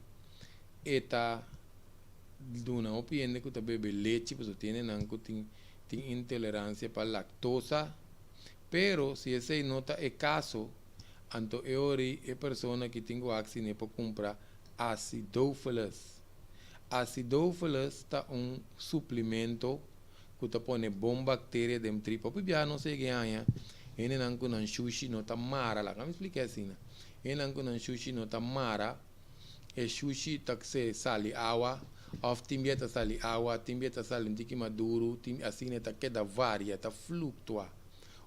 e ta. Duna hopi hende ku ta bebe lechi pasobra tin hendenan ku tin tin intoleransia pa laktosa. Pero si esei no ta e kaso, anto e ora ei e persona ki tin ku haksine por kumpra acidophilus. Acidophilus ta un suplimento ku ta pone bon bakteria den tripa. Hopi biaha nos a yega e haña hendenan ku nan shushi no ta mara, laga mi splika asina, hendenan ku nan shushi no ta mara. E shushi ta se sali awa of tin bia ta sali awa, tin bia ta sali un tiki maduru, tin asina e ta keda varia, ta fluctua.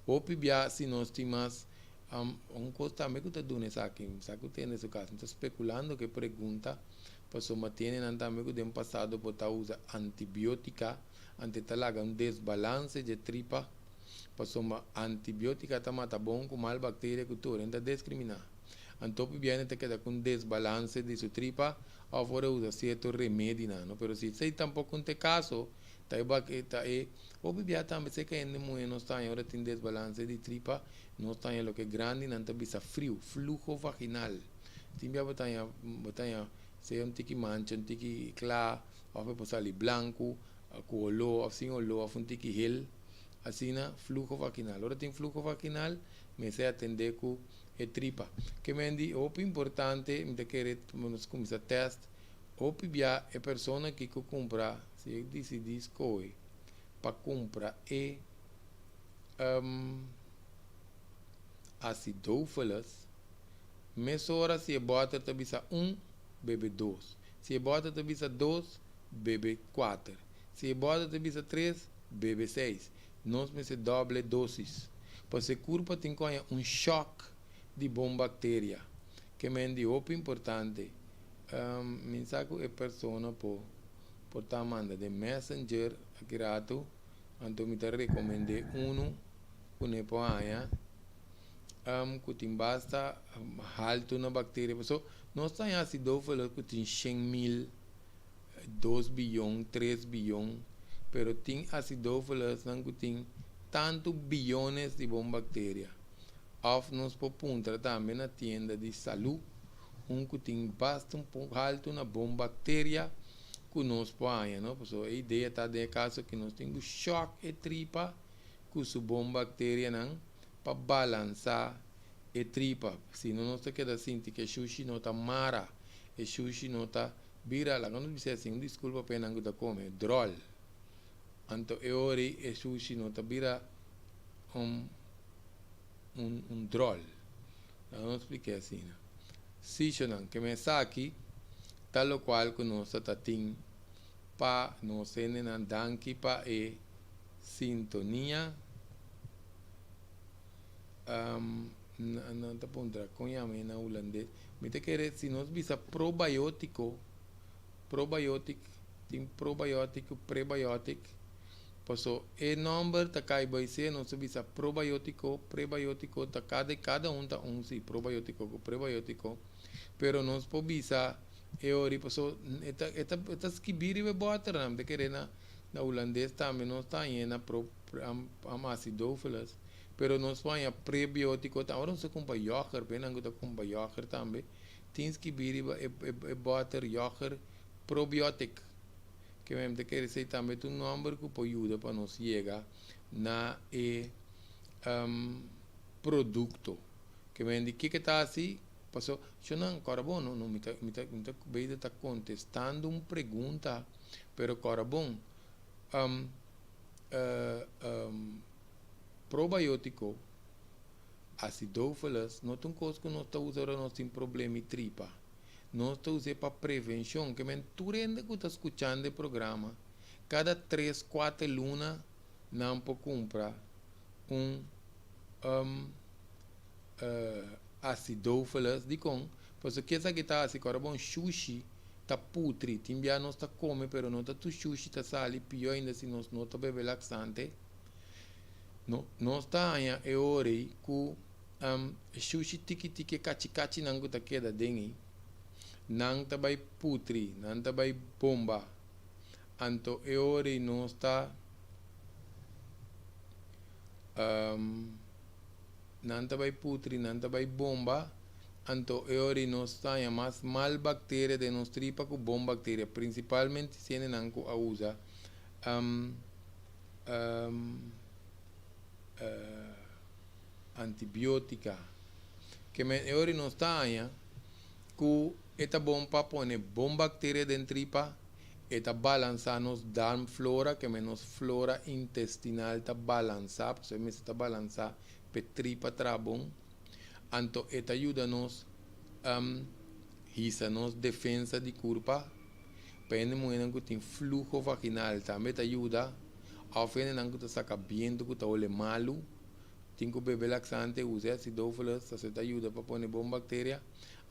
Hopi bia si nos tin mas un cos tambe cu ta duna esaki, mi sa cu tende su cas, mi ta speculando cu e pregunta pasobra tene nan tambe cu den pasado por ta usa antibiotica, ante ta laga un desbalance dje tripa, pasobra antibiotica ta mata bon cu mal bacteria cu tur, e no ta discrimina. Anto hopi biaha ta keda ku un desbalanse di su tripa òf ora e usa sierto remedinan, no? Pero si esei tampoko no ta e kaso, ta e bak ta e hopi biaha tambe seka hende muhé nos ta haña ora tin desbalanse di tripa, nos ta haña loke grandinan ta bisa friu, fluho vaginal. Tin biaha bo ta haña bo ta haña sea un tiki mancha, un tiki kla òf e por sali blanku ku oló òf sin oló òf un tiki hel, asina fluho vaginal. Ora tin fluho vaginal mester atendé ku e tripa. Ke men di hopi importante, mi ta kere nos kuminsá tèst hopi bia e persona ki ku kumpra, si e disidí skohe pa kumpra e acidophilus, mesora si e bòter ta bisa un, bebe dos. Si e bòter ta bisa dos, bebe kuater. Si e bòter ta bisa tres, bebe seis. Nos mester doble dosis. Pasobra e kurpa tin ku haña un shòk di bon bakteria. Ke men di hopi importante. Mi sa ku e persona por por ta manda den messenger aki ratu, anto mi ta rekomend'é unu ku ne por haña ku tin basta haltu na bakteria. Pasobra nos ta haña asidófilo ku tin 100.000. 2 biyon, 3 biyon, pero tin acidophilus-nan ku tin tantu biyones di bon bakteria. Òf nos por puntra tambe na tienda di salú, un ku tin basta un poko haltu na bon bakteria ku nos por haña, no? Pasobra e idea ta den e kaso ku nos tin ku shòk e tripa ku su bon bakterianan pa balansá e tripa. Si no nos ta keda sinti ku e shushi no ta mara, e shushi no ta Bira, laga nos bis'é asin, un diskulpa pa enan ku ta kome dròl. Anto e ora ei e sushi no ta bira un un un dròl. Laga nos splik'é asina. Sishonan, ke men esaki ta lokual ku nos ta ta tin pa nos hendenan. Danki pa e sintonia. Nan ta puntra kon yama e na hulandes. Mi ta kere si nos bisa probiotiko, probiotic, tin probiotic ku prebiotic, paso e nomber ta kai bai se nos ta bisa probiotiko, prebiotiko ta kada kada un ta un si, probiotiko ku prebiotiko, pero nos por bisa e ori paso e ta e ta e ta skibi riba e bòternan, mi ta kere na na hulandes tambe nos ta hañ'e na pro. Acidophilus, pero nos por haña prebiótiko tambe. Ora nos ta kumpra yògùrt, pa esnan ku ta kumpra yògùrt tambe, tin skibí riba e e bòter yògùrt probiotic. Ke men ta kere esei tambe ta un nòmber ku por yuda pa nos yega na e produkto. Ke men di kiko ta hasi? Paso shonnan kòrda bon no no mi ta mi ta mi ta beter ta kontestando un pregunta pero kòrda bon Probiótiko, acidophilus, no ta un kos ku nos ta usa ora nos tin problema di tripa. Nos ta us'é pa prevenshon. Ke men tur hende ku ta skuchando e programa, kada tres, kuater luna nan por kumpra un acidophilus. Dikon? Pasobra ke esaki ta hasi ku ora bo un shushi ta putri. Tin bia nos ta kome pero no ta tur shushi ta sali, pió ainda si nos no ta bebe laksante. No, nos ta haña e ora ei ku shushi tiki tiki e kachi kachinan ku ta keda den ei, nan ta bai putri, nan ta bai bomba. Anto e ora ei nos ta nan ta bai putri, nan ta bai bomba, anto e ora ei nos ta haña mas mal bakteria den nos tripa ku bon bakteria, prinsipalmente si hendenan ku a usa antibiotika. Ke men e ora ei nos ta haña ku e ta bon pa pone bon bakteria den tripa, e ta balansá nos darmflora, ke men nos flora intestinal ta balansá, pasobra e mester ta balansá pa e tripa traha bon. Anto e ta yuda nos hisa nos defensa di kurpa. Pa hende muhénan ku tin fluho vaginal tambe ta yuda. Òf hendenan ku ta saka bientu ku ta hole malu, tin ku bebe laksante, usa e acidophilus, esei ta yuda pa pone bon bakteria.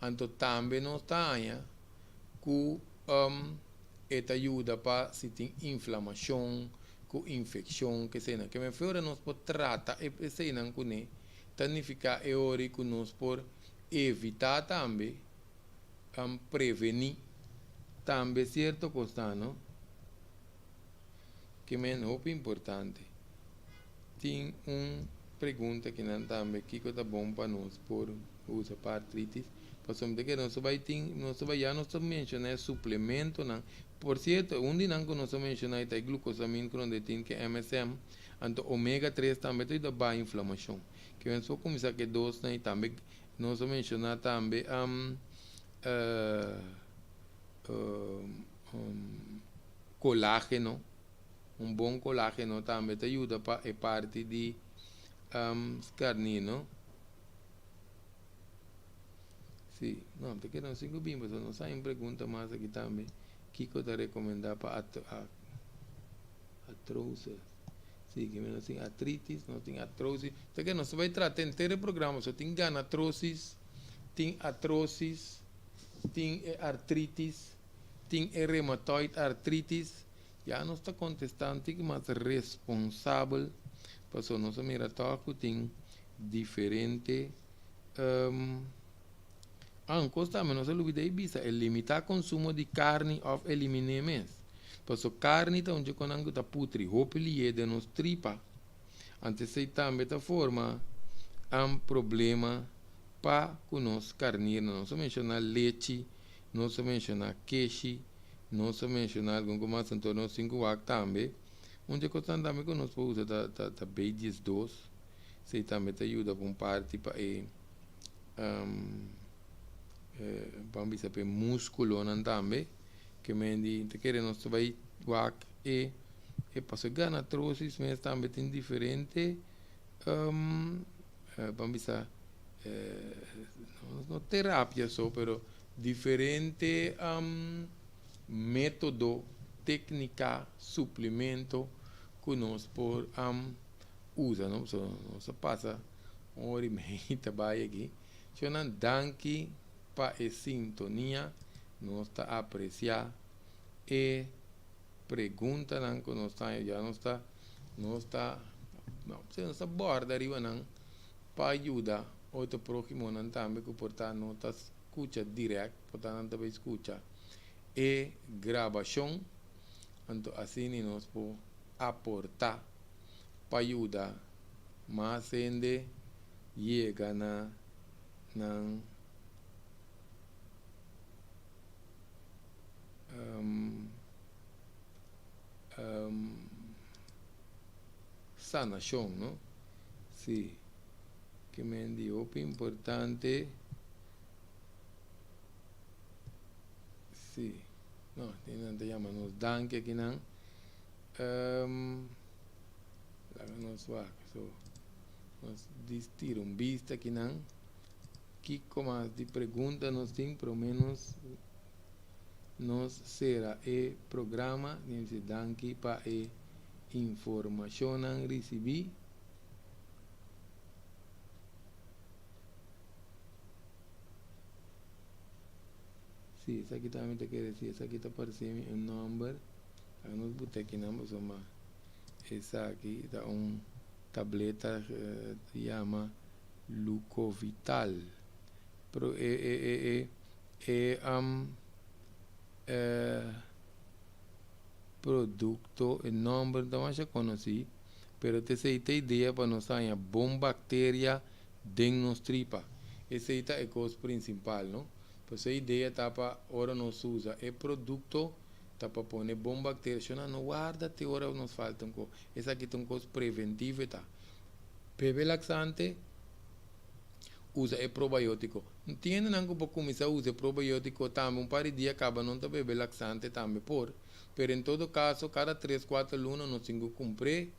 Anto tambe nos ta haña ku e ta yuda pa si tin inflamashon, ku infekshon, ke eseinan. Ke mefé ora nos por trata e eseinan kuné, ta nifiká e ora ku nos por evitá tambe, prevení tambe sierto kosnan, no? Ke men hopi importante. Tin un pregunta kinan tambe, kiko ta bon pa nos por usa pa artritis? Pasobra mi ta kere nos ta bai tin, nos ta bai ya nos ta menshoná e suplementonan. Por sierto, un di nan ku nos a menshoná ta e glucosamine ku nos tin ke MSM, anto omega tres tambe ta yuda baha inflamashon. Ke nos por kuminsá ku e dosnan i tambe nos a menshoná tambe kolágeno. Un bon kolágeno tambe ta yuda pa e parti di skarni no. Si, no, ta keda un sinku bin pasobra nos hay un pregunta mas aki tambe. Kiko ta rekomendá pa artrosis? Si, ke nos tin artritis, nos tin artrosis. Ta ke nos ta bai trata henter e programa, so tin ganatrosis, tin artrosis, tin e artritis, tin e reumatoid artritis. Ya nos ta kontestá un tiki mas responsabel, pasobra nos a mira tòg ku tin diferente Ah, un kos tambe nos a lubida di bisa, e limitá konsumo di karni òf eliminé mes. Pasobra karni ta un dje konan ku ta putri hopi lié den nos tripa. Anto esei tambe ta forma un problema pa ku nos karnirnan. Nos a menshoná lechi, nos a menshoná keshi, nos a menshoná algun ku mas, anto nos tin ku wak tambe. Un dje kosnan tambe ku nos por usa ta ta ta B12. Esei tambe ta yuda pa un parti pa e ban bisa pa e muskulonan tambe ke men di ta kere nos ta bai wak e e paso e ganatrosis mes tambe tin diferente ban bisa no terapia so pero diferente metodo teknika suplemento ku nos por usa no pasobra nos a pasa un ora y media ta bai aki. Shownan danki pa e sintonia, nos ta aprecia e preguntanan cu nos ta ya nos ta nos ta no nos ta borda riba nan pa yuda otro prohimonan tambe cu por ta no ta scucha direct por ta nan ta bay scucha e grabacion anto asina nos por aporta. pa yuda mas hende yega na nan sanashon, no? Si, ke men di hopi importante. Si, no, tin nan ta yama nos danki akinan. Laga nos wak, so nos dis tira un bista akinan. Kiko mas di pregunta nos tin prome nos nos sera e programa. Nos dice danki pa e informacionnan ricibi. Si, esaki ta mi ta kere si esaki ta parse mi un nomber. Laga nos buta akinan pasobra esaki ta un tableta yama Lucovital. Pero e e e e e e producto e nomber no ta masha conoci pero ta esey ta idea pa nos haña bon bacteria den nos tripa. Esey ta e cos principal no. Pues e idea ta pa ora nos usa e producto ta pa pone bon bacteria. Shona no warda te ora nos falta un cos. Esaki ta un cos preventivo e ta. Bebe laxante, usa e probiotico. Entiende nan cu por cuminsa usa e probiotico tambe un par di dia caba non ta bebe laxante tambe por. Pero en todo caso cada tres cuatro luna nos tin cu cumpr'e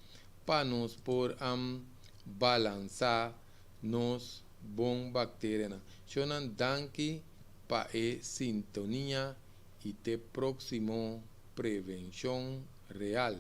pa nos por balansa nos bon bacterianan. Shownan danki pa e sintonia y te proximo Prevencion Real.